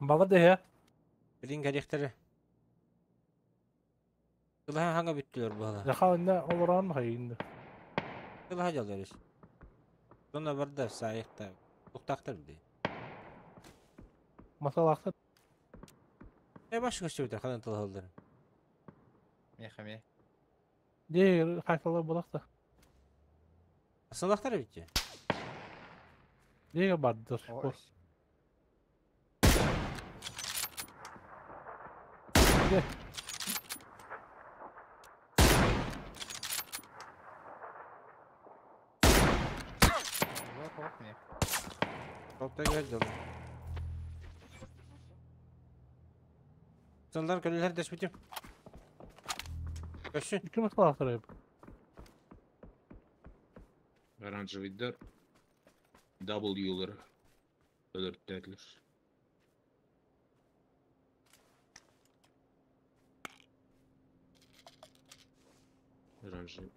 Бала дэһэ. Билин кэлиэхтэрэ. Тылаһа хаҥа бүттүлэр буола. Заха инна олорон хайынды. Тылаһа дьалларыс. Сонно барда саайыкта. Туктаахтар дии. Масалаахта. Э баш көстүбүтэ ханан тылаһаллар. Мехаме. Дии хайсалар булахта. Сылахтар эбитчи. Дии бардыр. Ой. Где? Толтайга дьыл. Сыллар көлөлөр дэспитим. Көссүн. İki maskalı aktarayım. Оранжевыйдар W-лары өлөртөтүлэр. Оранжевый.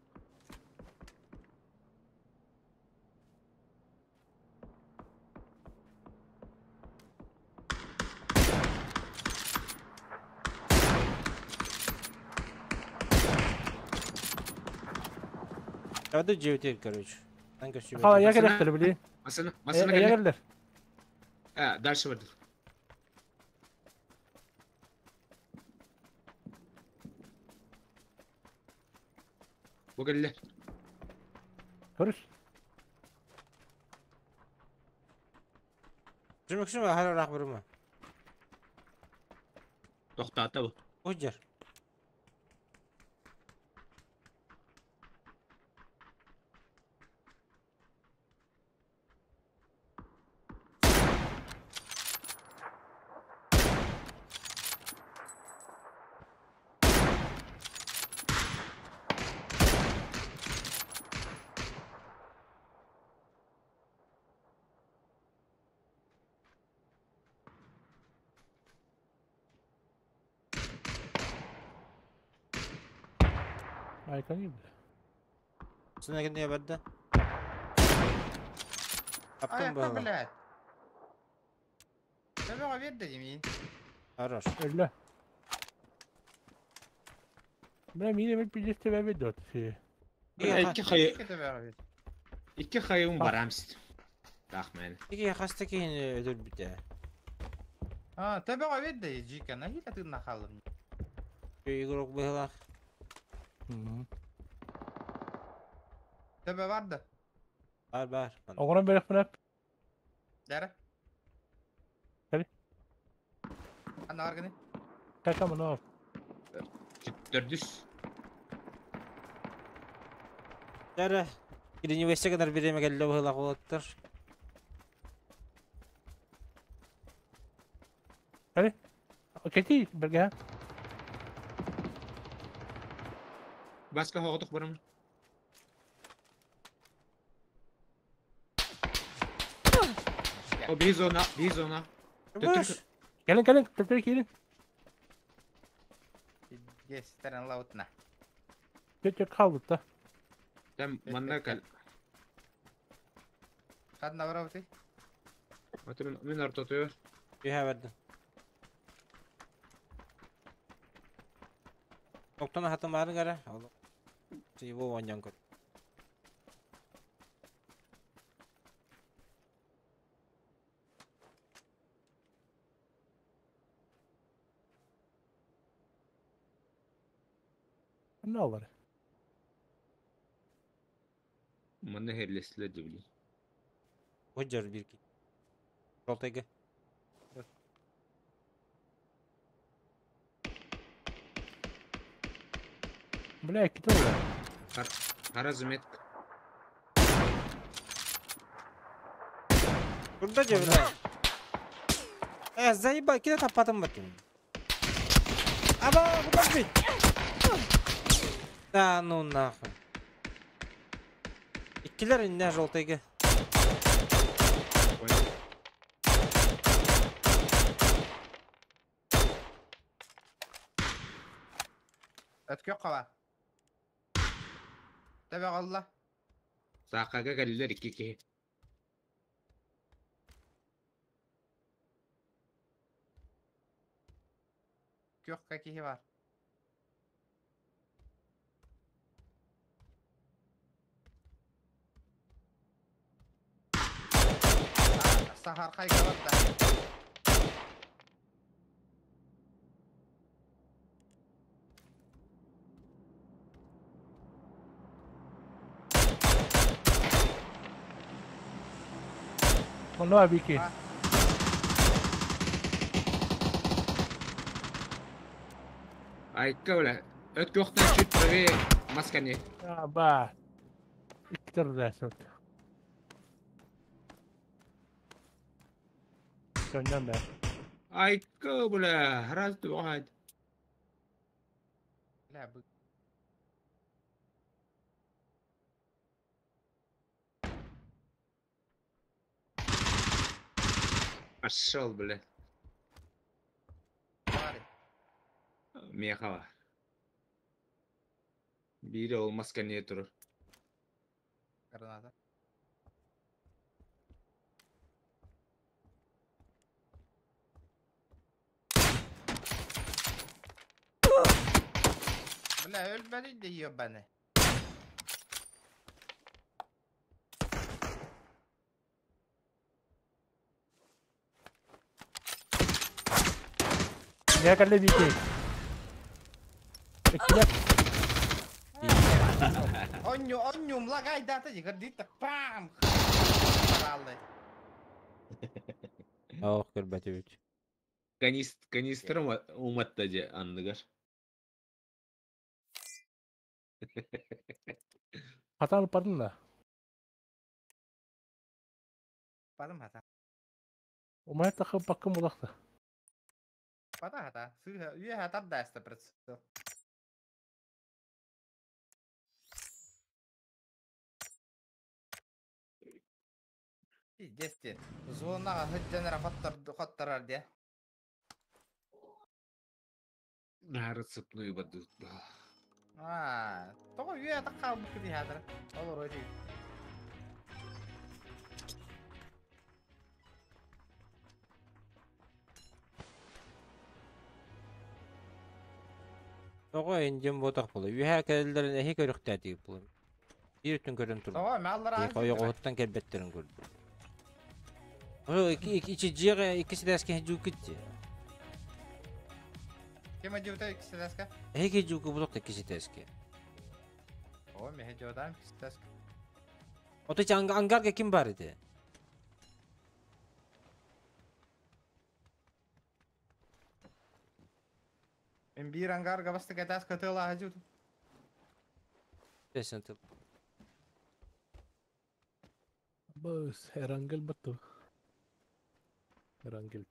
Давай дьиэбитигэр короче. Ан көссүбэт. Ха, я Масына- келехтер били. Масына, масына Я кэллэ. келдер. А, дальше бардыр. Бу кэллэ. Көрүс. Жымыксым ахара рах барыма. Тохтаата бу. Уджар. Айкан gibi. Сына кэннигэ барда. А Аптан это, баһыла. блядь. Төбөҕө биэрдэ димиин. Хорош. Öyle. Бля, мин эми пиздец тебе ведет. Икки хайы, Икки төбөҕө биэр. икки хайым барамс. Тах мен. Ики хаста киһини өлөрбүтэ. А, төбөҕө биэрдэ жика, нахила тыынна хааллым. Игрок быһылаах. Төбө барды. Бар бар. Оҕорон берек биреп. Дәрі. Кәли. Ана бар гыны. Кака мына. Төрдүс. Дәрі. Кирини весе гынар биреме келле быһылаах уолаттар. Кети берге. Баска хоғытық барам. О, бир зона, бир зона. Бош. Келин келин, төптөр келин. Гестерен лаутна. Төптөр калды да. Там манна кал. Хадна барабыты. Аты мен ортотуyor. Үһэ бардым. Октон хатын барын кара. Его оонньоон көр. Ne alır? Манна херлеслер дебили. Уджар бир ки. Жолтайга. Бля, кете олар. Хара заметка. Турда же бля. Э, заебал, кида таппатым баттым. Аба, куда бить? Да ну нахуй. Иккилер инне жолтайга. Понял. Өткө қала. Төбөҕө алла. Сақаға кәлілер икки киһи. Күөхкэ киһи бар. Сахар хайга барда. Онно абики. А. Айка, бля. Өт көхтөн чуть правее маскани. А, ба. Икки да Көннөн бе. Айка, бля. Раз, два. Бля, бы. Пошел, бля. Бары. Мехала. Бири ол маскане турur. Граната. Бля, өлбөдүй да ебаный. Не калле бити. Эккилер. Онню, онню, млагай дата, дигардит так пам! Параллы. Ох, көрбөтүбүт. Канист, канистр уматта же анныгар. Хатан бардын да. Бадым хата. Умай тахы баккын булакты. Бада хата. Сыха, үйе хата даста прицел. Десте. Зонага хыджанара хоттар хоттарар де. Нары цепную бадут. А, того үйе хата калбы киди хатар. Олор өти. Тоҕо индим ботах була. Үһә кэллэрин эһи көрүхтээти була. Биир түн көрөн тур. Того маллар Койоҕуттан кэлбэттерин көрдүм. О, ики ики ичи жиэҕэ икки сидээске жуукитти. Кем одевта икки Эһиги жууку булок икки сидээске. О, мехе жодам икки Ото чи ангарга ким бар иди? Мен бир ангарга басты катаска тыла ажут. Десен тыл. Быс, Эрангел баттı. Эрангел.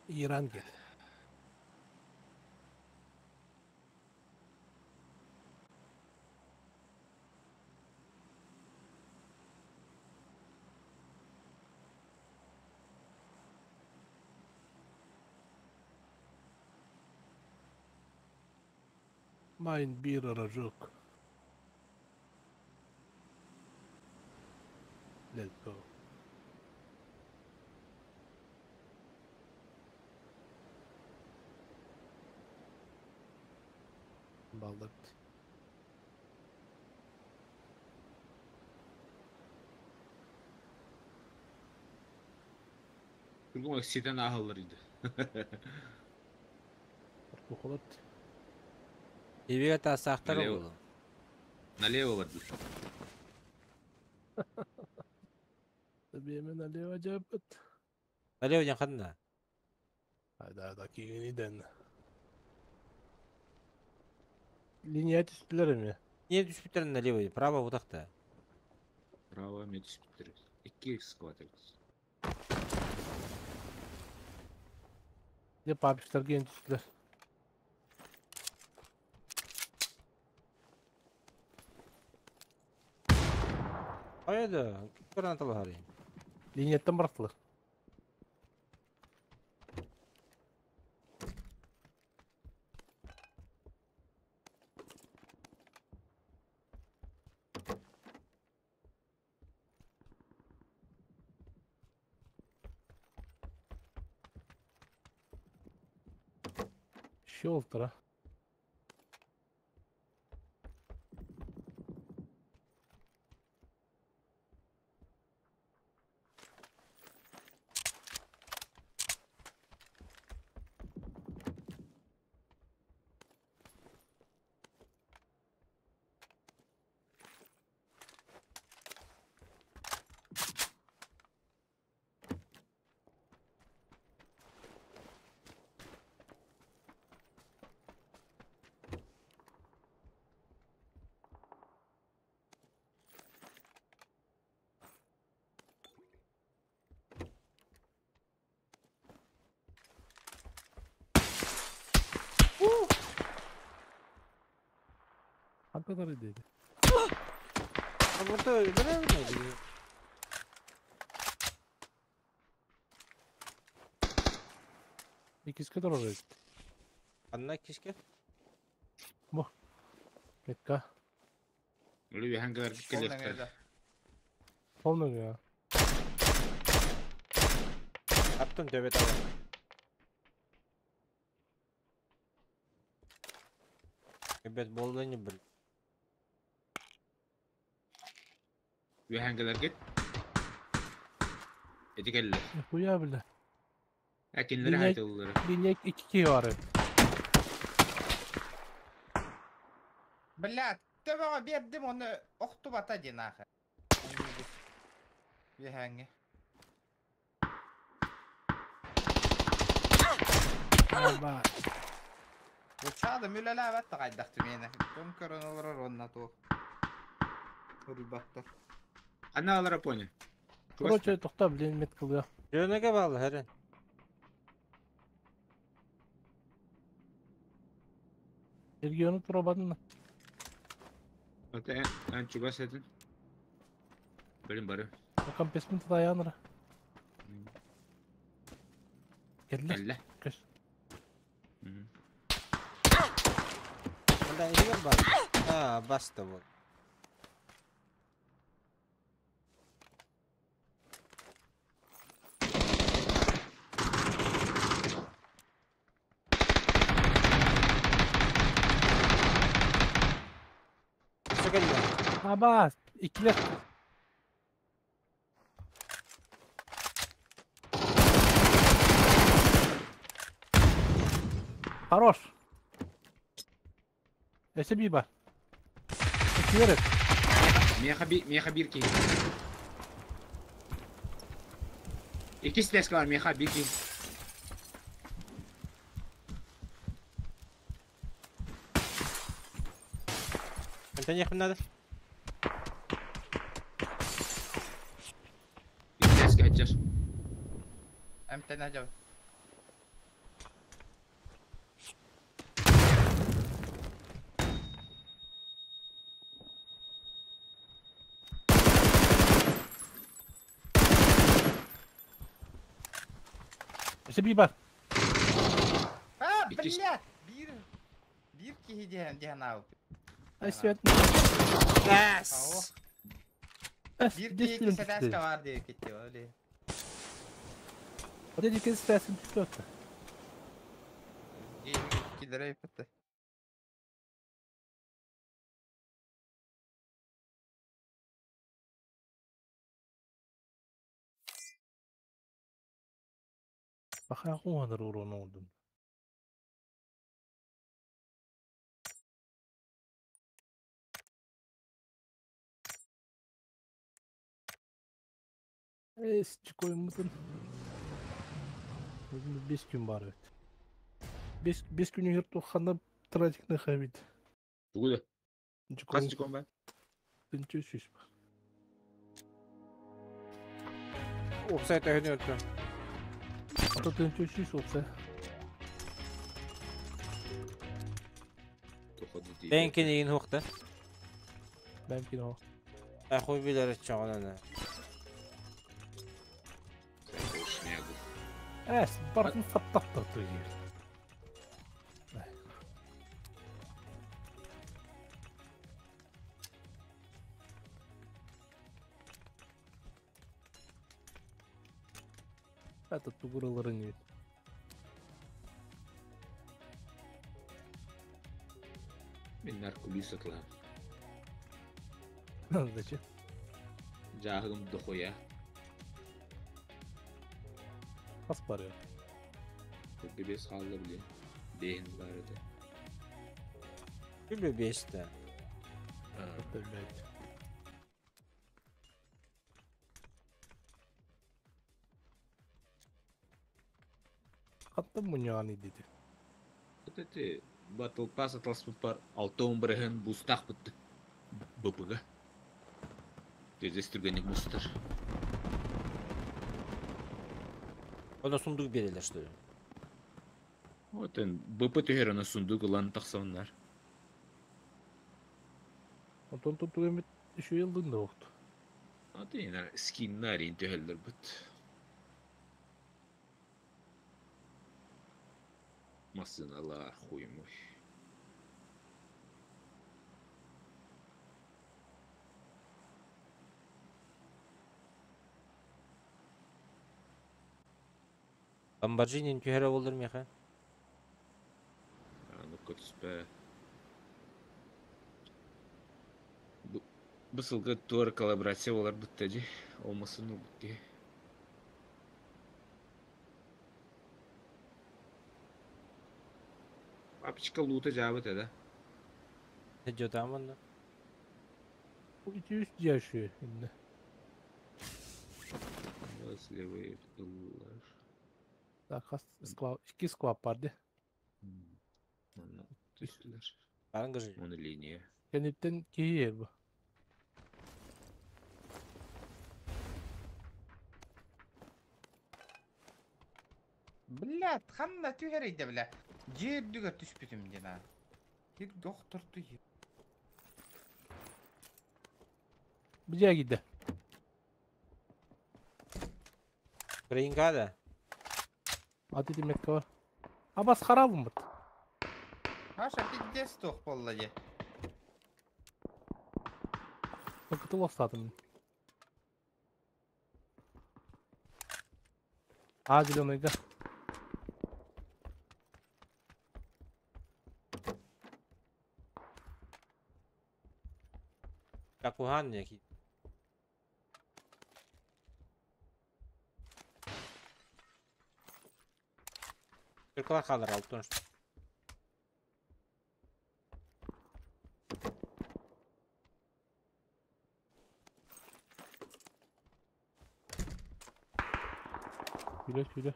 Ирангел. Майн бир рожок. Let's go. Балдырт. Тургун ситен ахыллар иди. Кухолот. Ибиге таасаахтар Налево. була. Налево бардыр. Биемен налево жапыт. Налево ден ханна. Айда да кигиниден. Линия түстүлөр эми. Не түспүттерин налево, право утакта. Право метр. Икки скватер. Де папиштер кен түстүлөр. Айда, көрөн талахары. Линияттан бараттылар. Щелтера. kadar dedi. Ha burada öldürer mi? İkiz kadar oraya gitti. Anla keşke. Mekka. Өлі үөһэн кэлэргит Ол кэлиэхтэрэ. нөҥүө да. Olmuyor ya. Attım tövbe tamam. Evet bollayın bir. Үөһэн кэлэргит. Эти кэллэр. Хуя bile. Ә кинилэри Линия- хайтыллары. Линия 2 var evet. Блядь, төбөҕө биэрдим ону охтубата диэн аахы. Үөһээҥҥи. Алба. Бучаады мүлэлээбэт да хайдах түмиэнэ. Дьон көрөн олорор онно туох. Уруйбаттар. Ана алара поня. Короче, тоқта, блин, меткалга. Жөнөге bağlı herен. Региону турабадын. Ата эн чугас этин. Бөлүм бары. Бакам песмин таяныр. Келді. Кэллэ. Көс. Онда иһигэр бар. А, баста bu. Sökelme. Аба, икилер. Хорош. Эсе би бар. Икилер. Меха би меха бир киһи. Иккис леска бар меха бир киһи. انت не надо? Икки леска хатчар. Эмтэн дьэ. Эсе би бар. А, Иккис- блядь! Биир биир киһи диэн диэн аабыт. Ай свет. Эс. Биир киһи икки сэтээскэ баар диэки киттэ оле. Вот эти кестерсин түстө. Кидерей пытты. Баха куаныр урон олдум. Эс чикоймутун. Бүгүн 5 күн бар evet. 5 5 күн yurt хана тратик на хабит. Тугу да. Хас чикон бар? Тынчы сүс бар. Офсайт өһүнү өттө. Ата тынчы сүс olsa. Тоходу дии. Бенкин иин хуқта. Бәмкин о. Ахуй билер чоғанана. Снегу. Эс, бартын саптап туйыр. Это тугуралары не. Мен нарколюс атлаам. Зачем? Жааһыгым дохуя. Хас бар я. Бебес хаалла биле. Бэһин бар этэ. Күлбе бесте. Это, блядь. Хаттым муняны деди. Вот эти Battle Pass атласпыт бар алтон бырыһын бустах бытты. БПГ. Тезес түргенник бустар. Ona сундук берелер что ли? Вот эн БП түһэр аны сундук ылан тахсаннар. Онтон тугу эмит үчүгэй ыллыҥ да уохту. Аты скиннар төһөллөрбүт. Массыыналар хуймуй. Ламборджинин түһэрэ буоллар миэхэ. Ну-ка түспэ. Бу, бу сылга туор коллаборация болар бутта дии. Олмасын ылбыт киһи. Папочка луута дьаабыт да. Дьотаам онно. Ити үс дьиэ үчүгэй иннэ. Левый ыллар. Так, хас склад, икки склад бар дии. Онно түстүлэр. Барын гыжы. Оны линия. Кэнниттэн киһи иһэр бу. Блядь, ханна түһэрийдэ бля. Дьиэ үрдүгэр түспүтүм диэн аа. Кир дохторту Бу дьиэ киирдэ. Украинка да? Аты тимекке бар. Абас харабыммыт. Хаша пиздец туох буолла дии. Кытыл остатым. А, зеленыйга. Какухан яки. Кыркалар хаалар алтын что. Күлэ күлэ.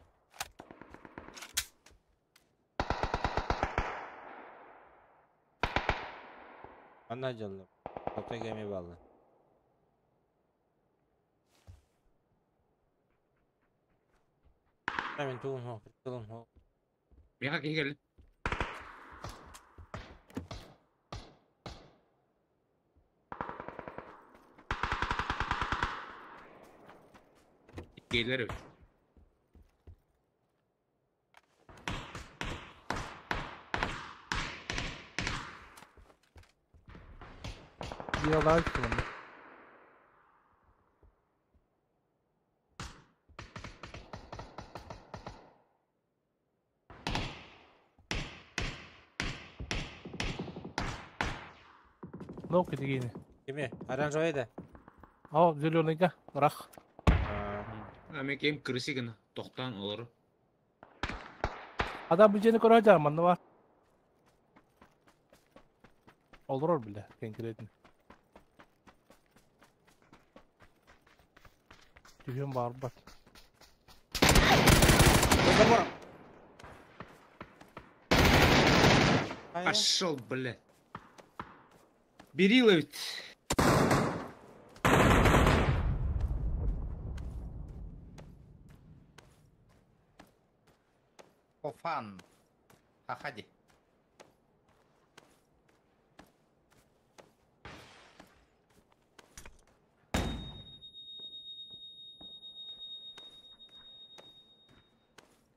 Анна дьалла. Отой кэми балла. Мен тугум хо, тылым хо. Миэхэ киһи кэллэ. Иккиэлэр эбит. Дьиэлээх манна. Ну, китигини. Кими? Оранжевый да? О, зеленыйга. Рах. А мен кем крысы гына тохтаан олору. Адам бу дьиэни көрө сылдьар манна бар. Олорор бile конкретно. Түһүөн баарбат. Пошел, блядь. Берила ведь. Офан. Хахади.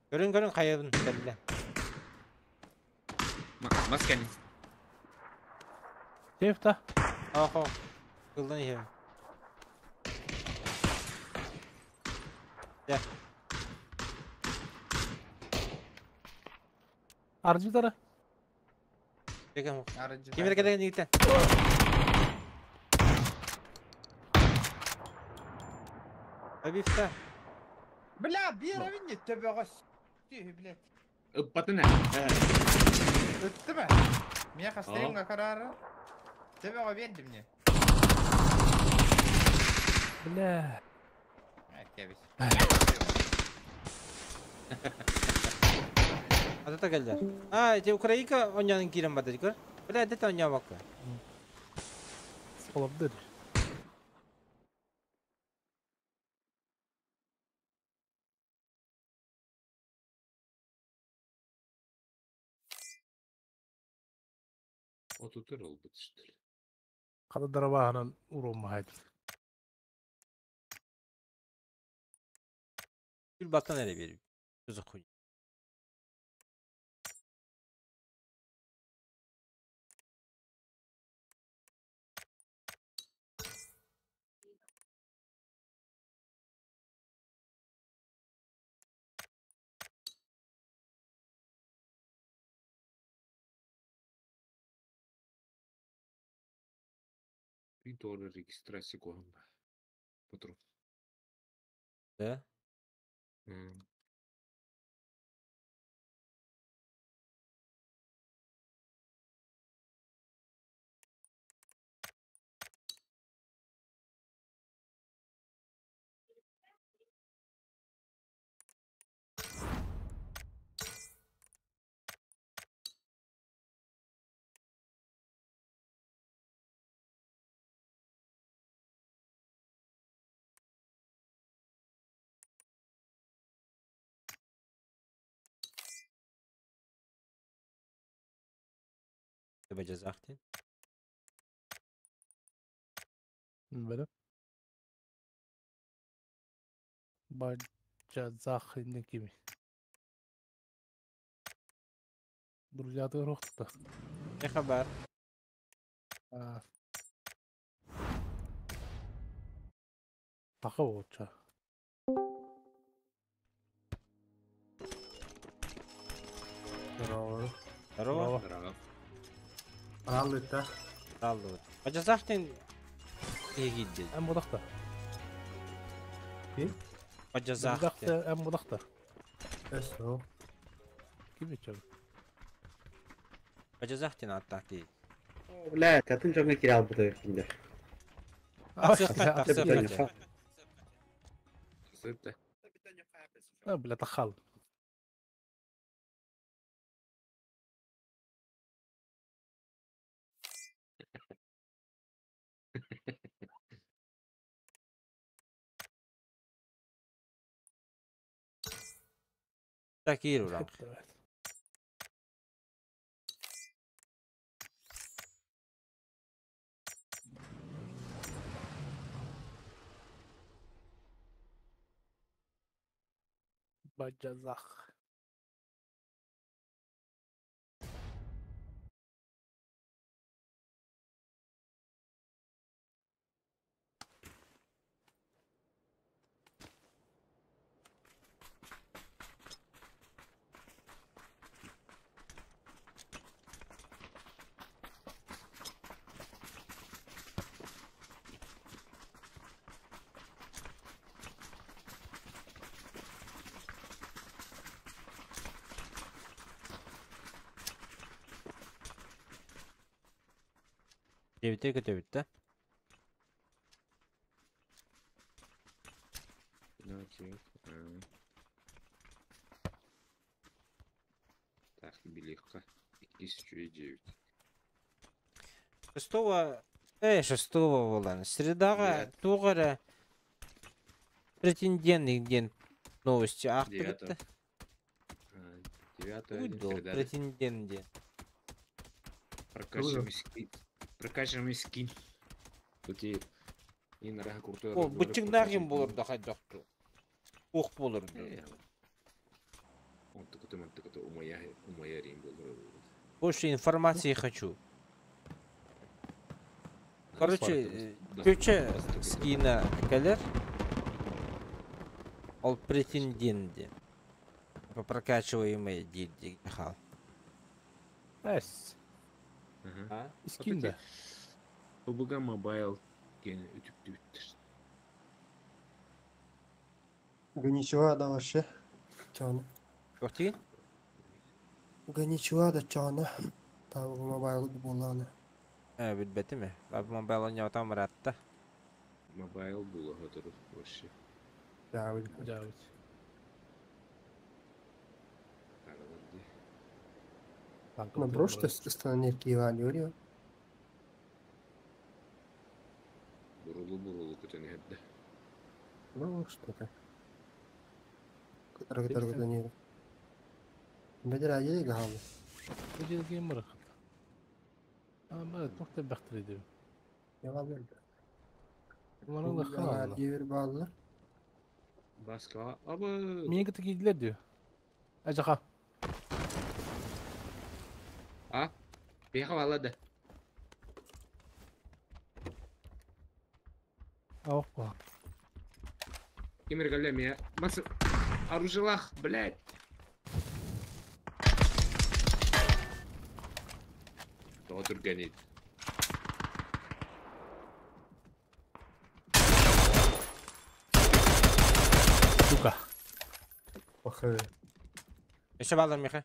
Көрүн көрүн хайабын кэллэ. Мас кэнни. Сейф та. Охо. Кылдан иһэбин. Дьэ. Аржытара. Ким эрэ кэлэн иһитэ. Абифта. Бля, биэрэбин төбөҕөс. Түһү, блядь. Ыппатын ээ. Ыттым ээ. Миэхэ стринга караара. Төбөҕө биэрдим не. Бля. Кэбис. Ата кэллэ. А, ити Украинка онньонун киирэн барда көр. Бля, это онньообокко. Олордыр. Отутар олбут что ли. Хата дарабааһынан уруоммаһайдым. Күл баттан эрэ биэрбит. Что за хуйня? Притора регистрация куһаҕан Петров. Да? Бадьазахтин. Бэрэ. Бадьазах иннин кими? Друзья рохта. Не хабар. Таха болча. Здорово. Здорово. Здорово. Аллыта. Аллы. Бадьазахтин эгидди. Эм будахта. Бадьазахтин. Будахта эм будахта. Эсо. Кими чөм? Бадьазахтин аттаки. Бля, катын жонга кире албыта кинде. Тахсыахха, тахсыахха. Сыпта. А, бля, тахал. Такир урам. Бадьазах. Девяти көтөбүттэ. Окей. Так, билихка. 1009. Шестого... Шестого болан. Средаға туғара претендент ден новости ақты Девятого. бітті. Девятого. Уйдол, среда. претендент ден. Прокачиваем скин. Прокачиваем скин. Тут и и на крутой О, разговор бытчыңнағын прокачивать. болыр да хайдақту. Оқ болыр да. Он такой, он такой, у моя рим был. Больше информации хочу. Короче, көче скина кәлер. Ол претендент ден. По прокачиваемый дилди хал. Эс. А? Искинде. PUBG Mobile ген үтүктүбүттүр. Гоничуа да вообще. Чаны. Көктеген? Гоничуа да чаны. Там мобайл буланы. Билбети ме? Мобайл ойнотам ыраатта. Мобайл була готовы вообще. Жабыт. Жабыт. Ну, просто станерки Иван Бурулу бурулу көтөн эһэрдэ. Ну, что-то. Который, который не. Бедер ажы гахалы. Бу жерге мырык. А, бу тоқта бақтыр иди. Yalan Bunların ıllıktan aldılar. Diğer bağlılar. Баска. Абы. Niye gıtık giydiler diyor. Acaka. А? Беха валады. Опа. Кемер галля Мас... Оружелах, блядь. Тоҕо түргэнит. Сука. Бахы. Еще баллар Миха.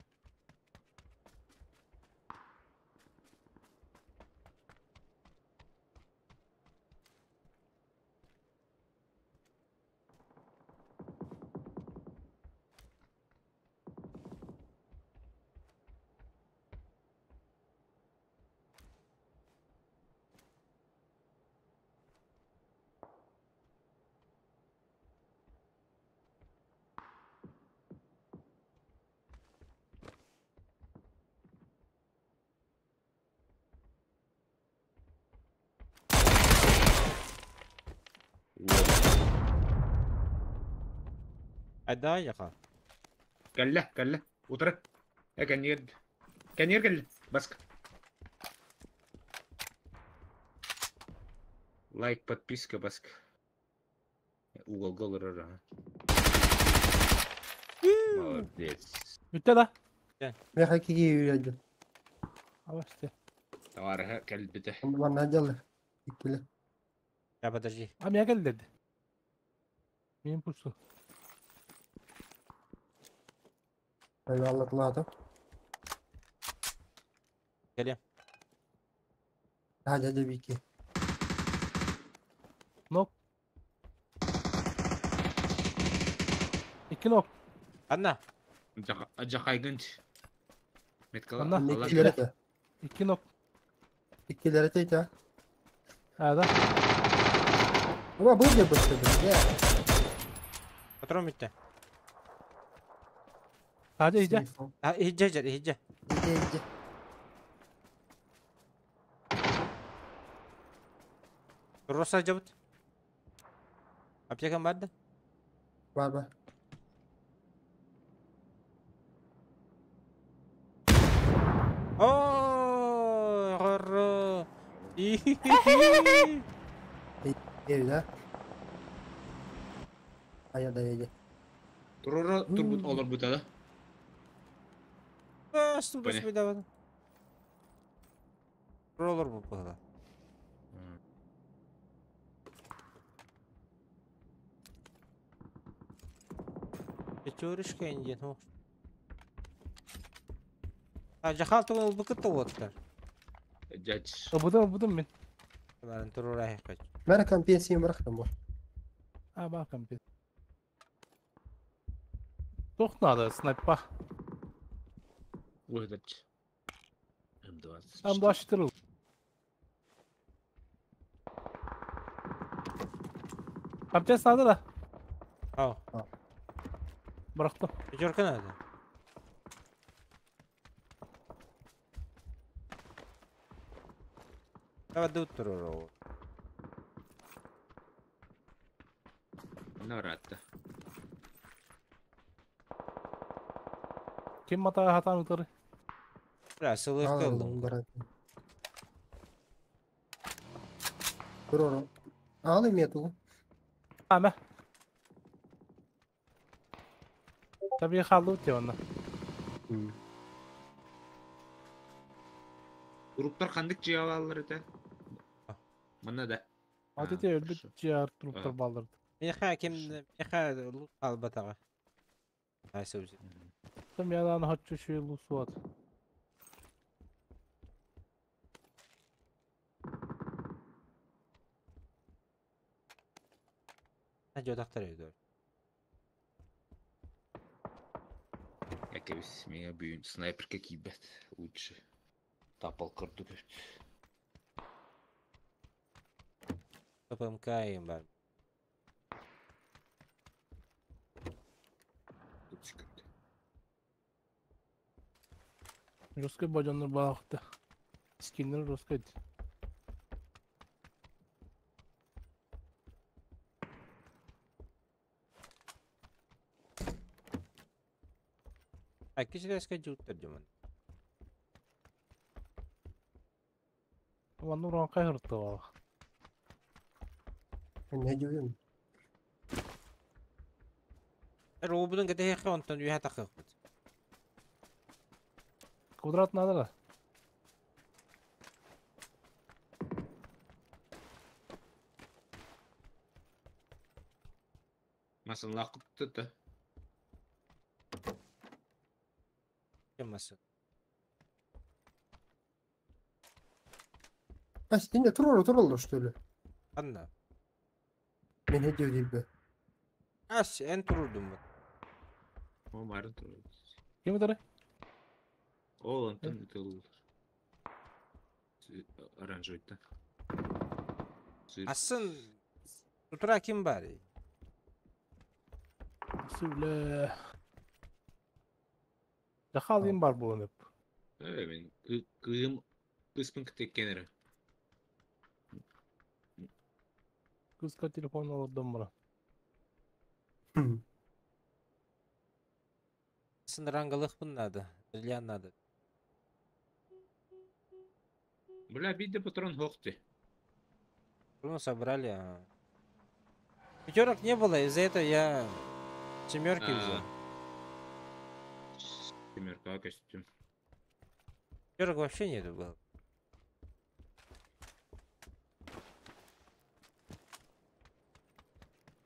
Айда яха. Кэллэ, кэллэ. Утары. Э, кэннигэр. Кэннигэр кэллэ. Баска. Лайк, подписка, баска. Угол голыр ага. Молодец. Bitti la. Меха киги үйрәді. Ama işte. Товарыһа кэлбитэ. Манна дьаллы. Иккиле. Я подожди. Abi gel dedi. Benim pusu. Eyvallah Allah'a. Geliyorum. Hadi hadi bir iki. Nok. İki nok. Anna. Жахайгынч. Меткала. Анна. İkkilere de. İki nok. İkkilere de ya. Ha da. Ama bu ne başladı ya. Patron bitti. Hadi iyice. Ha iyice iyice iyice. İyice iyice. Rosa cabut. Аптекам бар да? Бар бар. О, горро. Evde. Aya da yedi. Турора турбут олор бутада. Стул бис Роллер бу бала. Пятерочка индин. А жахал тугун ылбыкыт туоттар. Жач. Обудum обудum мен. Барын турурай кач. Мера компенсия bıraktım bu. Ha bakın bir. Çok nada sniper. Уһдач. М20. Tam da açtırıl. Abdest aldı da. Ау. Bıraktım. Пятерка надо. Давай дут туруру. Наратта. Kim mata hatan utarı? Бля, сылык кылдым. Dur onu. Alayım ya tuğum. Ama. Tabii kaldı diyor onda. Уруктар хандык жиалалар это. Мана да. Hadi de öldü ciğer truplar baldırdı. Миха ким Миха лут албатага. Айсы үзе. Там yalan haççı şu lusuat. Жодактар өйдө. Якобы меня бүйін снайперка кибет лучше. Тапал кырды көт. ППМК им бар. Русский баjanlar bağıktı. Skinler Ruskay. Икки жууттар дьомон. Манна уран кайгыртты бала. Не дьүгүм. Робудун кэтэһиэххэ онтон үөһэ тахыахпыт. Квадрат надо да? Масынлақ құтты. Ким масы? А синде турар тураллар что ли? Анна. Мен не дьүгүм. Ас, эн турурдум бу. О, марын тұрады. Ким өтөрө? О, онтон үтел. Оранжевый-то. Асын Тутура ким бар? Сүле. Жахал им бар буонып. Э, мен кыым кыспын кытеккенere. Кызка телефон алырдым мына. Асын рангалык надо. Бриллиант надо. Бля, бидде патрон хохты. Ну, собрали. А. Пятерок не было, из-за этого я семерки взял. Семерка костюм. Пятерок вообще нету было.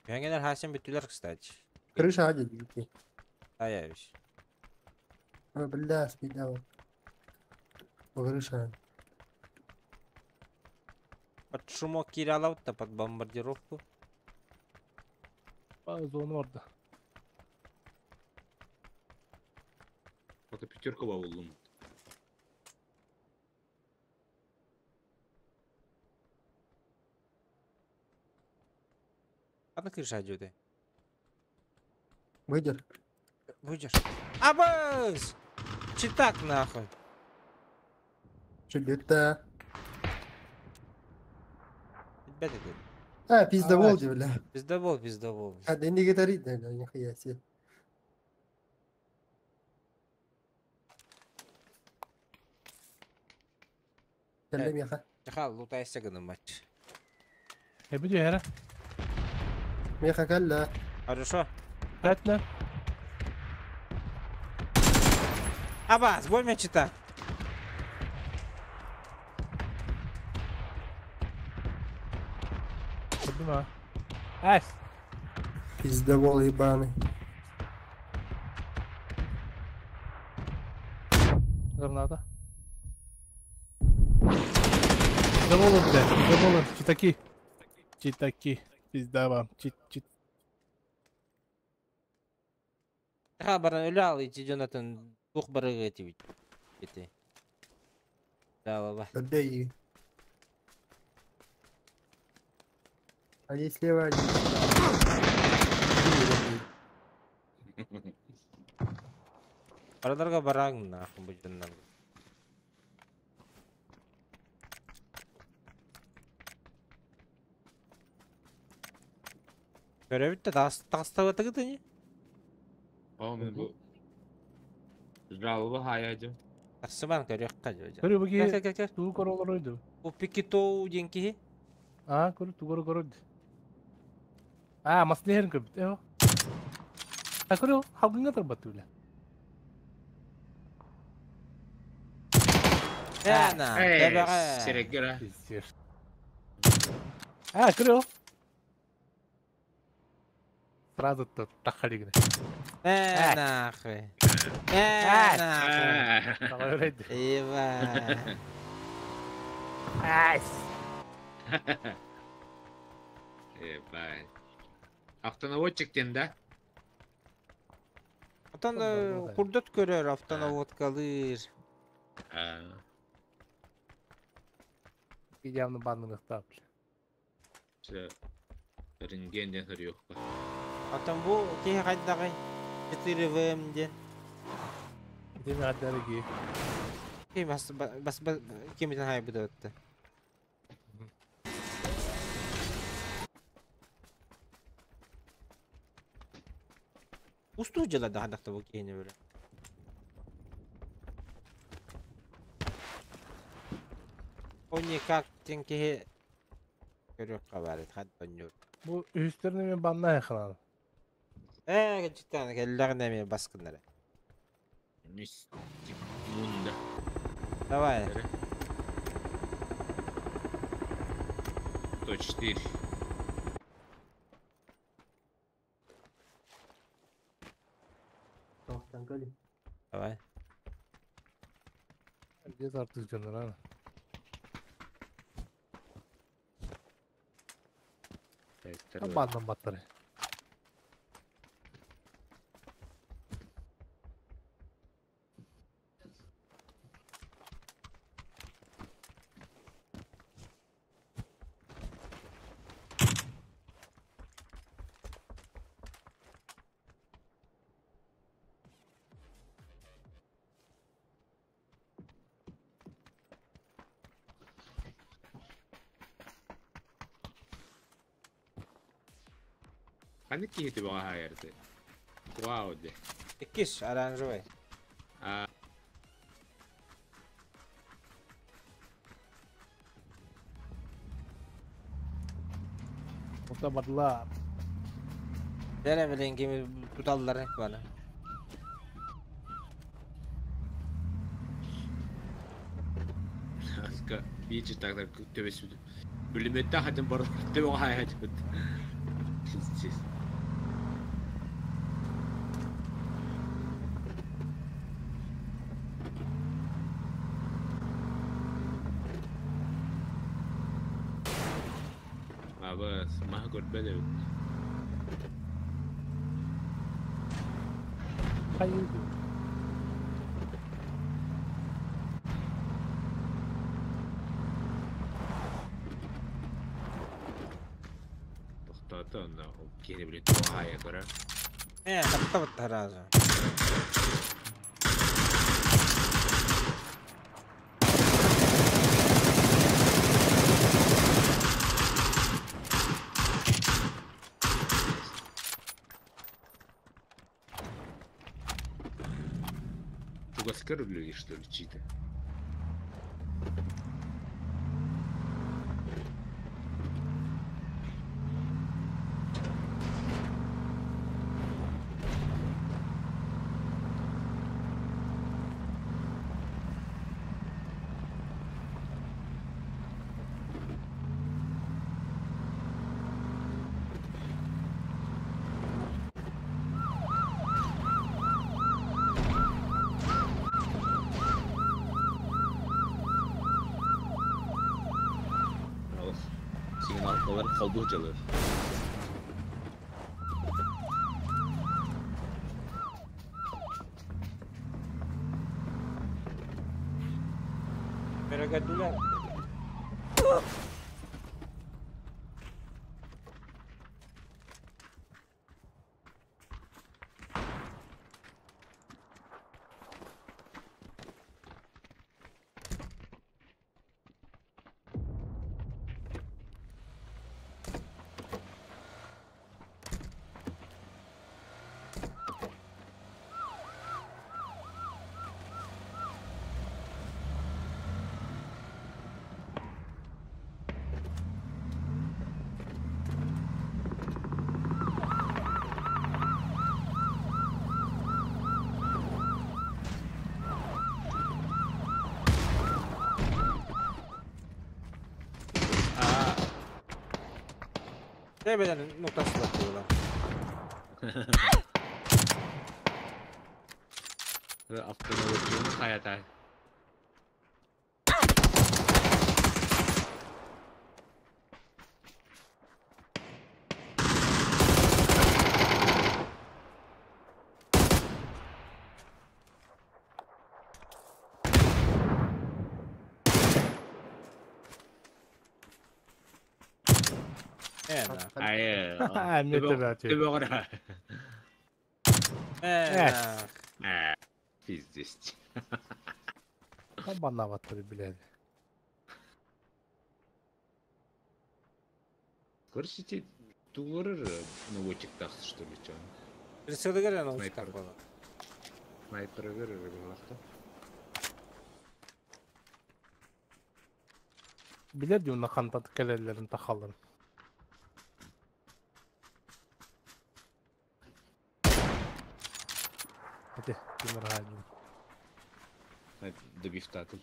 Пионер Хасим битүлер, кстати. Крыша ади дьүгүм. А я весь. Бля, спидал. Крыша. Под шумок киралау-то, под бомбардировку. Зону орда. Пока пятерка бабулым. Ладно, крыша идет. Выйдешь? Выйдешь. Абыз! Читак нахуй. Чүлүттэ. Ребята, говорит. А, пиздобол, бля. Пиздобол, пиздобол. А, да не говорит, да, нихуя себе. Кэллэ миэхэ. Чахал, лутайся гына матч. Э, бүдү эра. Миэхэ кэллэ. Хорошо. Бәтне. Абаз, бой меня читать. Көрдүм а. Әс. Пиздобол ебаный. Граната. Пиздоболы, бля, пиздоболы. Читаки. Читаки. Пизда вам. Чит, чит. Чахал баран өлө ал ити Джонатан тух барыгы этибит. Ити. Да, Отдай. Один слева, один справа. Барадарга бараң нахуй бу жоннан. Көрөбүт да тастабатыгы не? О, мен бу. Жалоба хаядым. Тахсыбан көрөккө жо. Көрү буги. Кел кел кел. Туу королор ойду. Бу пикитоу диэн киһи. А, көрү тугору көрү. А, маснehерин көрбүт. Э. А көрү халгыңга турбат бля. Э, на, Э, серегера. Пиздец. А, көрү. Сразу тут тахалигне. Э, нахуй. Э, нахуй. Давай, рейд. Еба. Айс. Ебать. Автонаводчик да? Отон курдат көрөр автонаводкалыр. А, Явно банных тап. Все. Рентген ден yok. Отон бу киһи хайдагай 4 ВМ ден. Деме аддарги. Ки бас бас кимитен хай бу Устуу жыла да хадакта бу киһини бөлө. Уникак диэн киһи көрүөххэ баар хат донньуур. Бу үһүстэрин эмиэ баннай ханан. Ээ, кэлчиттэн кэллэҕинэ эмиэ баскыннары. Мистик Мунда. Давай. 104. Тоқтан көлі. Давай. Где тартык дьоннор ана. Баннан баттары. Ханнык киһи баҕа хаайарты? Вау де. Иккис оранжевый. А, Ота бадла. Дere билен кими туталлар бана. Аска биичи тагдар төбөсү. Бүлүмөттө хатын бар төбө хаайат. Пиздец. Аба, маха көрбөдө. Хайыр. Тоқтаты онно ол киһи билет хаая көрө. Ээ, тапта баттаразы. Тугаскар люди, что ли, чьи-то? Ох, сигналкалар холбух жалыр. Перегадуля. А, Тебеден noktası bakıyorlar. автомобиль хаята. Ээ, да. Айы. Эмне төбө. Төбө Ээ, А, Пиздец. Банна баттары биледи. Короче, те тугурur наводчик тахсы, что ли, чё? Присылыгар ана Снайпер. учтар бола. Снайпер көрөр булакта. Билэр дии уонна хантан кэлэллэрин тахалларын. Ити ким ыраһаадьын. Добивтатый.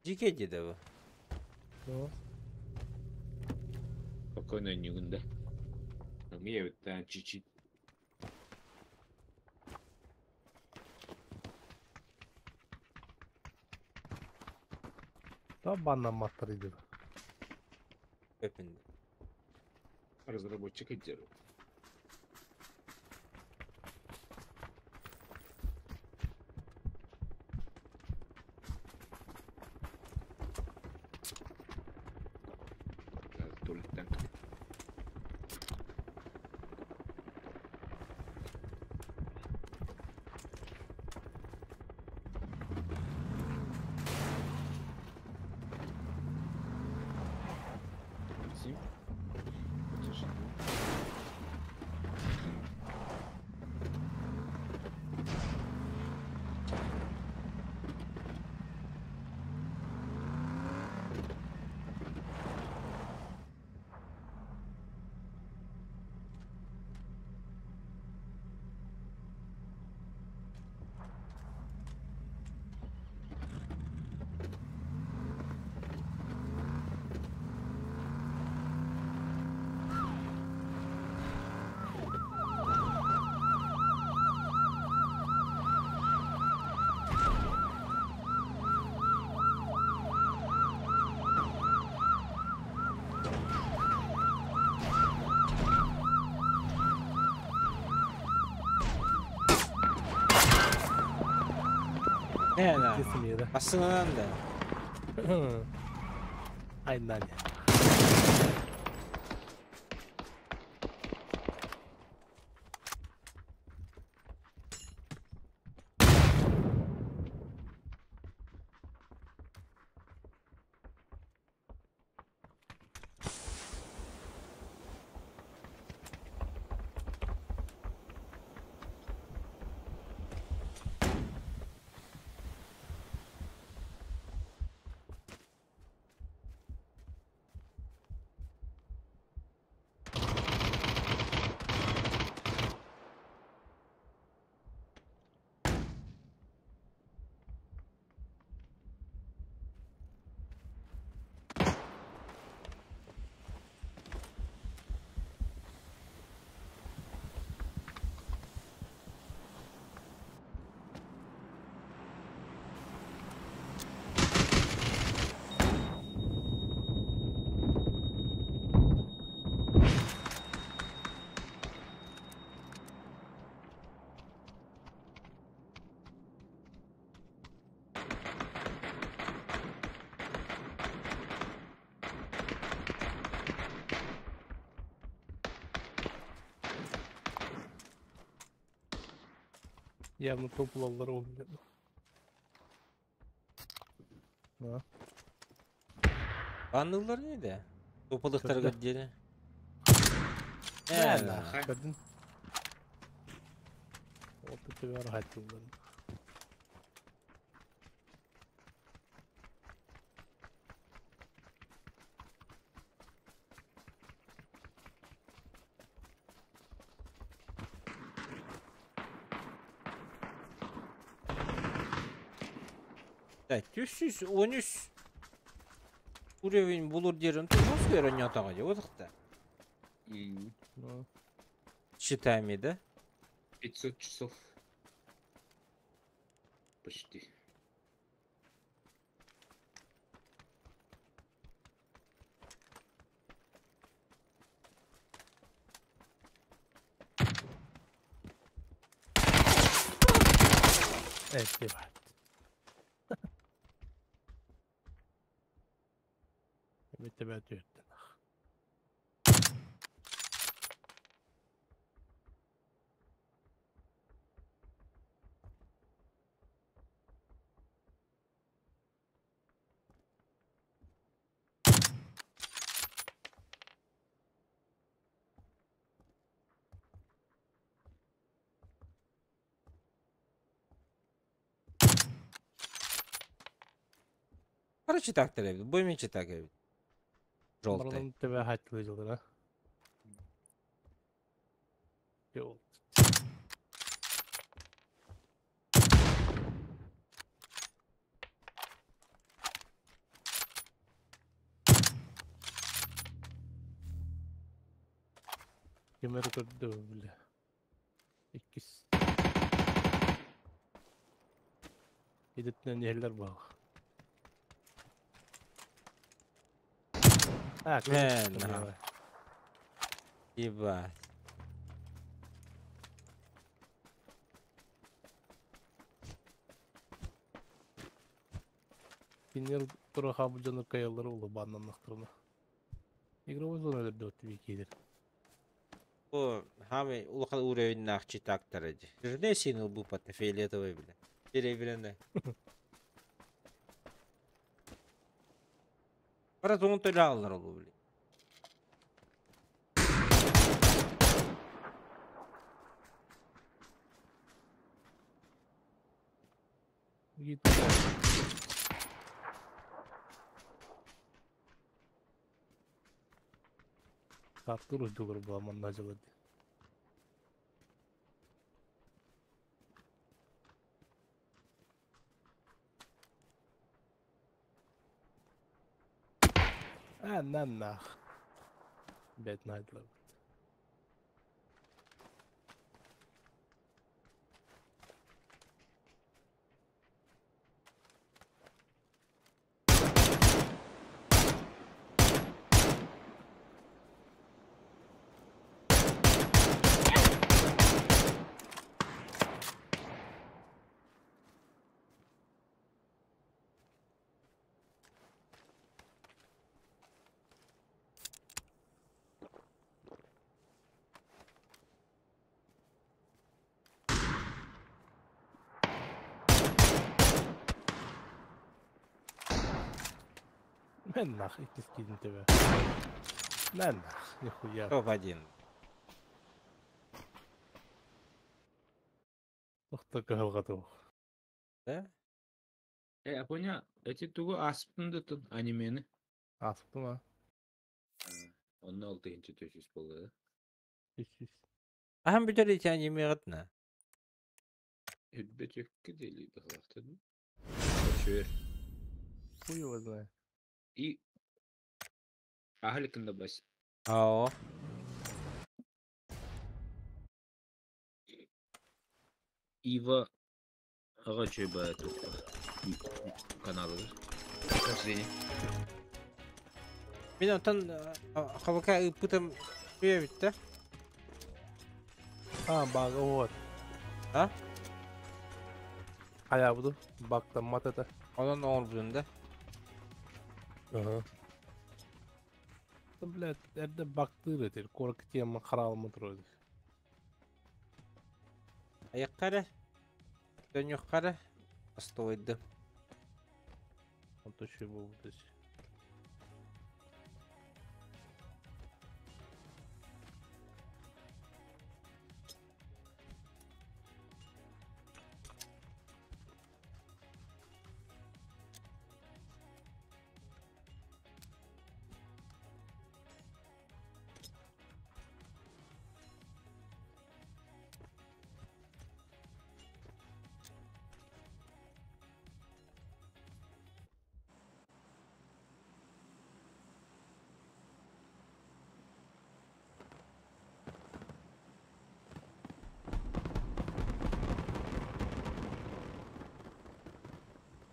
Дикий деді bu. Спокойно нюгунда. Мне вот чуть-чуть. Табаннамматтар диир. Өпүн. Разработчик делает. Туалеттен. Максим? Хочешь? Не, да. Кесимиэдэ. Ассынан да. Айнан. Явно топлаллар ол билет. Да. Баннылар не де? Топалыктар Көрдө. көрдері. Э, Э, көрдүн. Вот это ыраһааттылар. Да, 313 уровень булur дерин жестко ойнатаға деп отырықты. Читами, да? 500 часов. Почти. Э, ебать. Эбит түһүттэн. Короче, так эбит. Бу эмиэ читак эбит. Желтый. Барылын төбө хайтылы жылдыра. Йол. Кемер көрдө бile. Иккис. Идетинен иһэллэр буолла. А, Мэн, нахуй. Ебать. Кинилэр тура хаалбыт дьону кыайаллара улуу бааннаннахтарына. Игровой зона өлөрдө бикиилэр. Бу хамый улахан уровеннаах читактар эди. Жирней синул бу патта фиолетовый бile. Серебряный. Бара тугун төлө аллар ол бile. Git. Картыр уйдулар була манна жылы. А, на нах. Бет найдлар. Мен нах, иккис киирдим тебе. Мен нах, нихуя. Топ-1. Тохто кыһылҕа Да? Э, поня, эти тугу аспын да тын анимени. Аспын а. Онно алты инчи төшүс болду да. Үс. Ахан бүтэр ити анимеҕытна. Үтбе төккө дели быһылахтын. Чөөр. Хуй его знает. И Ахаликында бас. Ао. Ива ага чөй баа туппа. Каналы. Прохождение. Мен онтон хабака ыппытым үйэ бүтте. А, баг вот. А? Хайа буду. Бактан мат это. Онон оҥорбутун да. Ага. Да, блядь, это бактыр этер. Корок тема харалмы турады. Айаккара. Дөньөхкара. Остойды. Он то еще был здесь.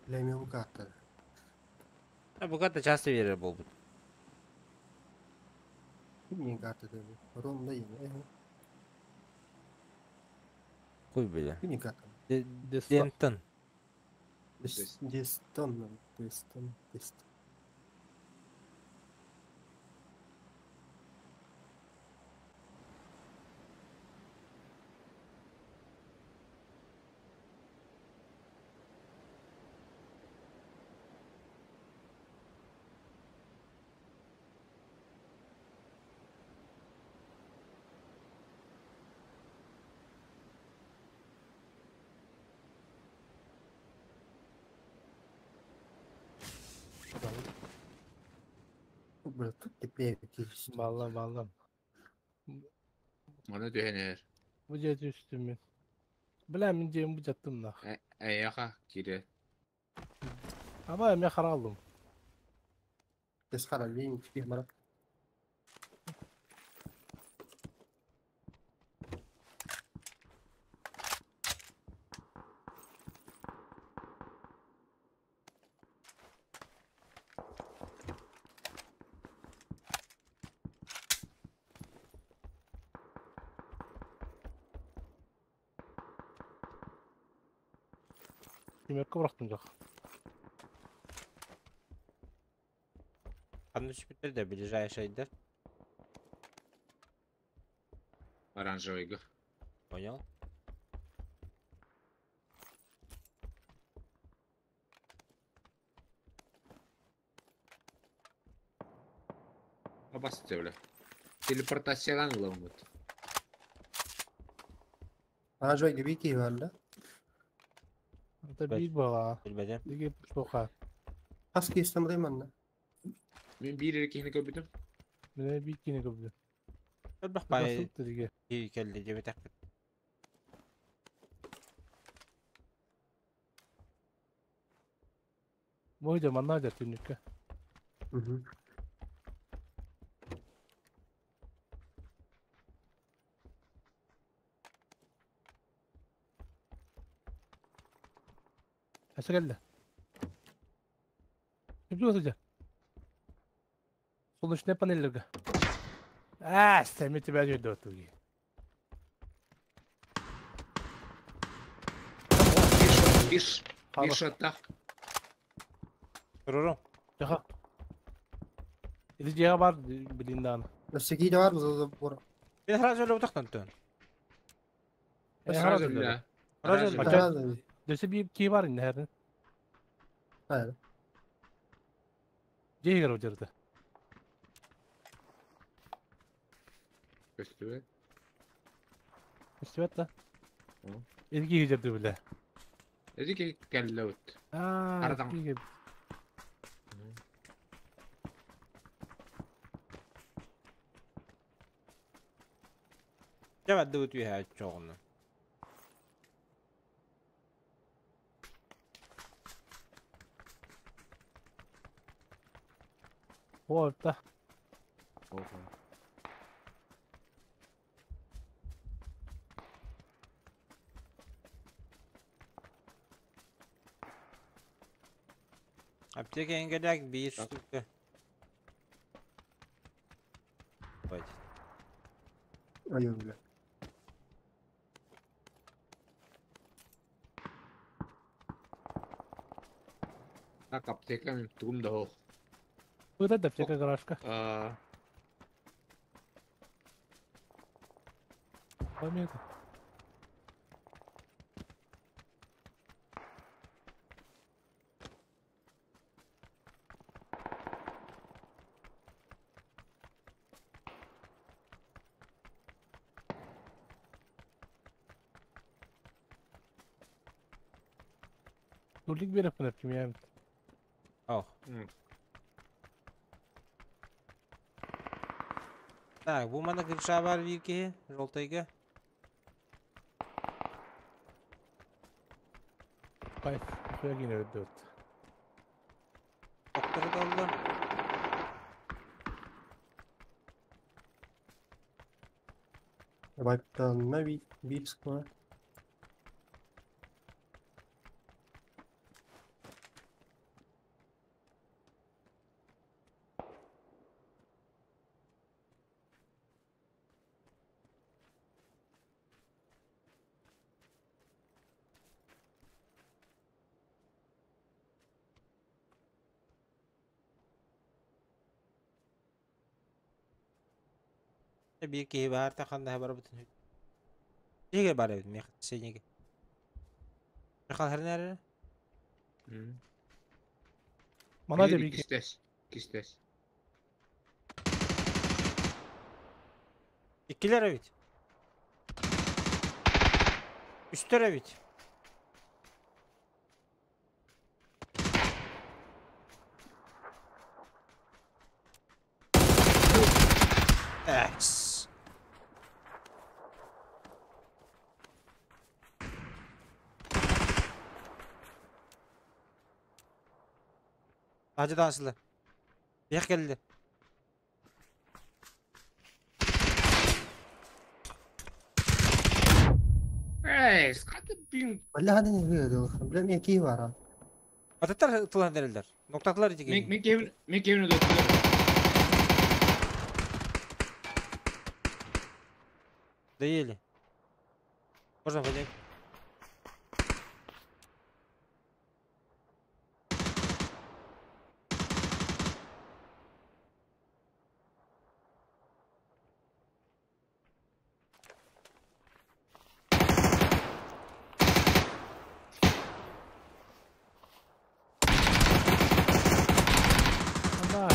Лэми бу карта. А бугата часто верер болбут. Кимин карта деби. Ром да yine. Хуй бile. Кимин карта. Дентон. Дестон, Дестон, Дестон. Теплее. Баллам баллам. Мана түһэн Бу дьиэ түстүм мин. Бля мин дьиэм бу дьаттым нах. Эйэха кире. Ама эмиэ хараллым. Тесхара лин теперь мара. Семерка бырахтым дьох. Ханна түспүттэр да ближайшайдар. Оранжевыйга. Понял? Абасты бля. Телепортациялан ылымыт. Оранжевый гибики валла. Это биир буолаа. Билбэтим. Диги суоха. Хас киестем рыманна. Мен биир эрэ киһини көрбүтүм. Мин биир киини көрбүтүм. Элбэх баай Диги. киһи кэллэ диэбэтэхпит. Бу дьэ манна дьэ түннүккэ. Өссө кэллэ. Ким сылдьар? Солнечная панельлерге. Аа, сэмми тебя жөйдө. Биш, биш аттах. Туруру. Жаха. Иди дьиэҕэ бар билин даҕаны. Өссө киһи бар бу. Мен сразу эле утахтан түн. Сразу бля. Сразу Сразу. Дөсө биир киһи бар инне хәрин. Hayır. Дьиэһигэр одьырды. Көстүбэ. Көстүбэт да. Иди киһи дьырды билэ. Эди ки кэллэ ут. Аа, Арадан. киһи. Дьэ бардыбыт үөһэ чоҕуна. Буолта. Аптека эҥгэлээх биир штука. Хватит. Айыл бля. Так аптека мен тугум да хох. Быта да аптека гаражка. Аа, Памята. Нурлик береппин эпким я. Ох. Так, бу мана крыша бар биир киһи, желтайга. Кайф, хуя киинэ өддөт. Доктор далла. Вайптанна би биир сква. Биир киһи баар таханна барбытын. Жеге бар эбит мех сенеге. Михал хернер. Мана да биир кистес. Кистес. Иккилер эбит. Үстер эбит. Hacı dansılı. Бих келdi. Эй, скаты бин. Бля, hadi ne diyor? Бля, мен кей бар. Ататтар тылан дерилер. Ноктатылар Мен итиги. мен кевин мен кевин өтөттүлөр. Доели. Можно пойдем. Анда.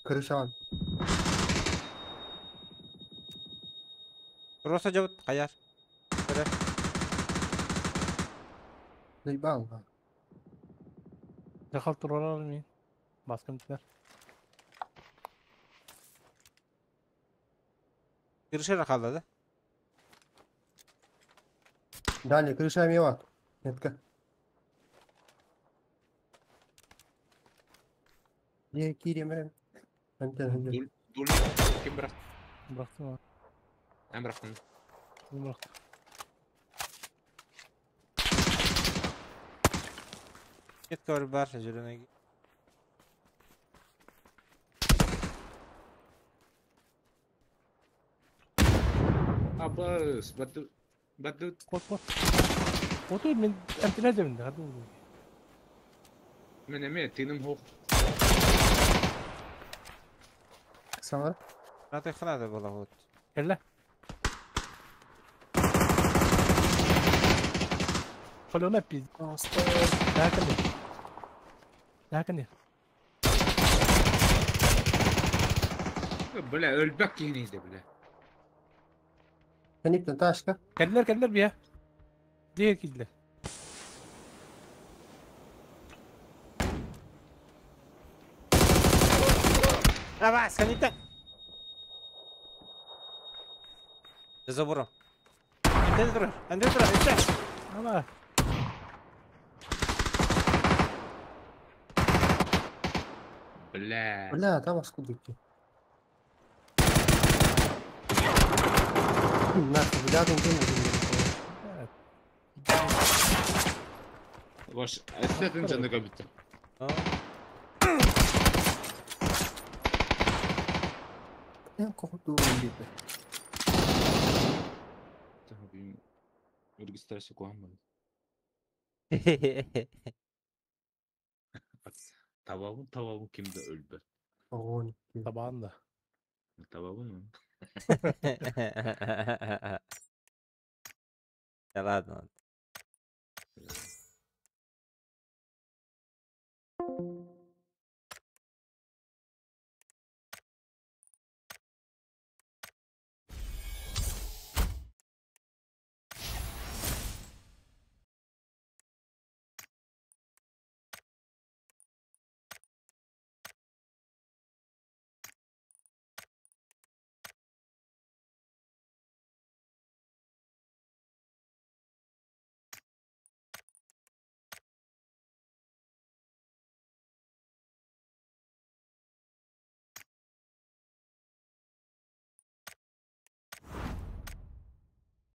Крышан. Просто жабыт каяр. Көрөр. Заебал. Дахал туралар мен. Баскым тилер. Кырышыр калды да. Далее, крыша мева. Метка. Не киремер. Антен. Дул ким бирак? Bıraktım ha. Мен бирактым. Bunu bıraktım. Кетке бар бар жүрөнө. Абас, бату бату Кот кот. Оту мен эмтилер жебинде. Hadi oğlum. мен эме тыным хок. Саңар. Наты ханада бола вот. Кэллэ. Колона пиз. Даха Даха Бля, өлбөк кийинейди, бля. Каниптен ташка. Кэллэр кэллэр бия. Диэр киллер. Абас, канита. За забором. Анде тур, анде тур, анде. Ама. Бля. Бля, там откуда идти? Нахуй, бля, там где Ваш эстетин жаны көбүттү. Я кохту убито. Регистрация куамын. Табабын табабын кимде өлбөт. Огонь. Табаан да. Табабын. Да ладно.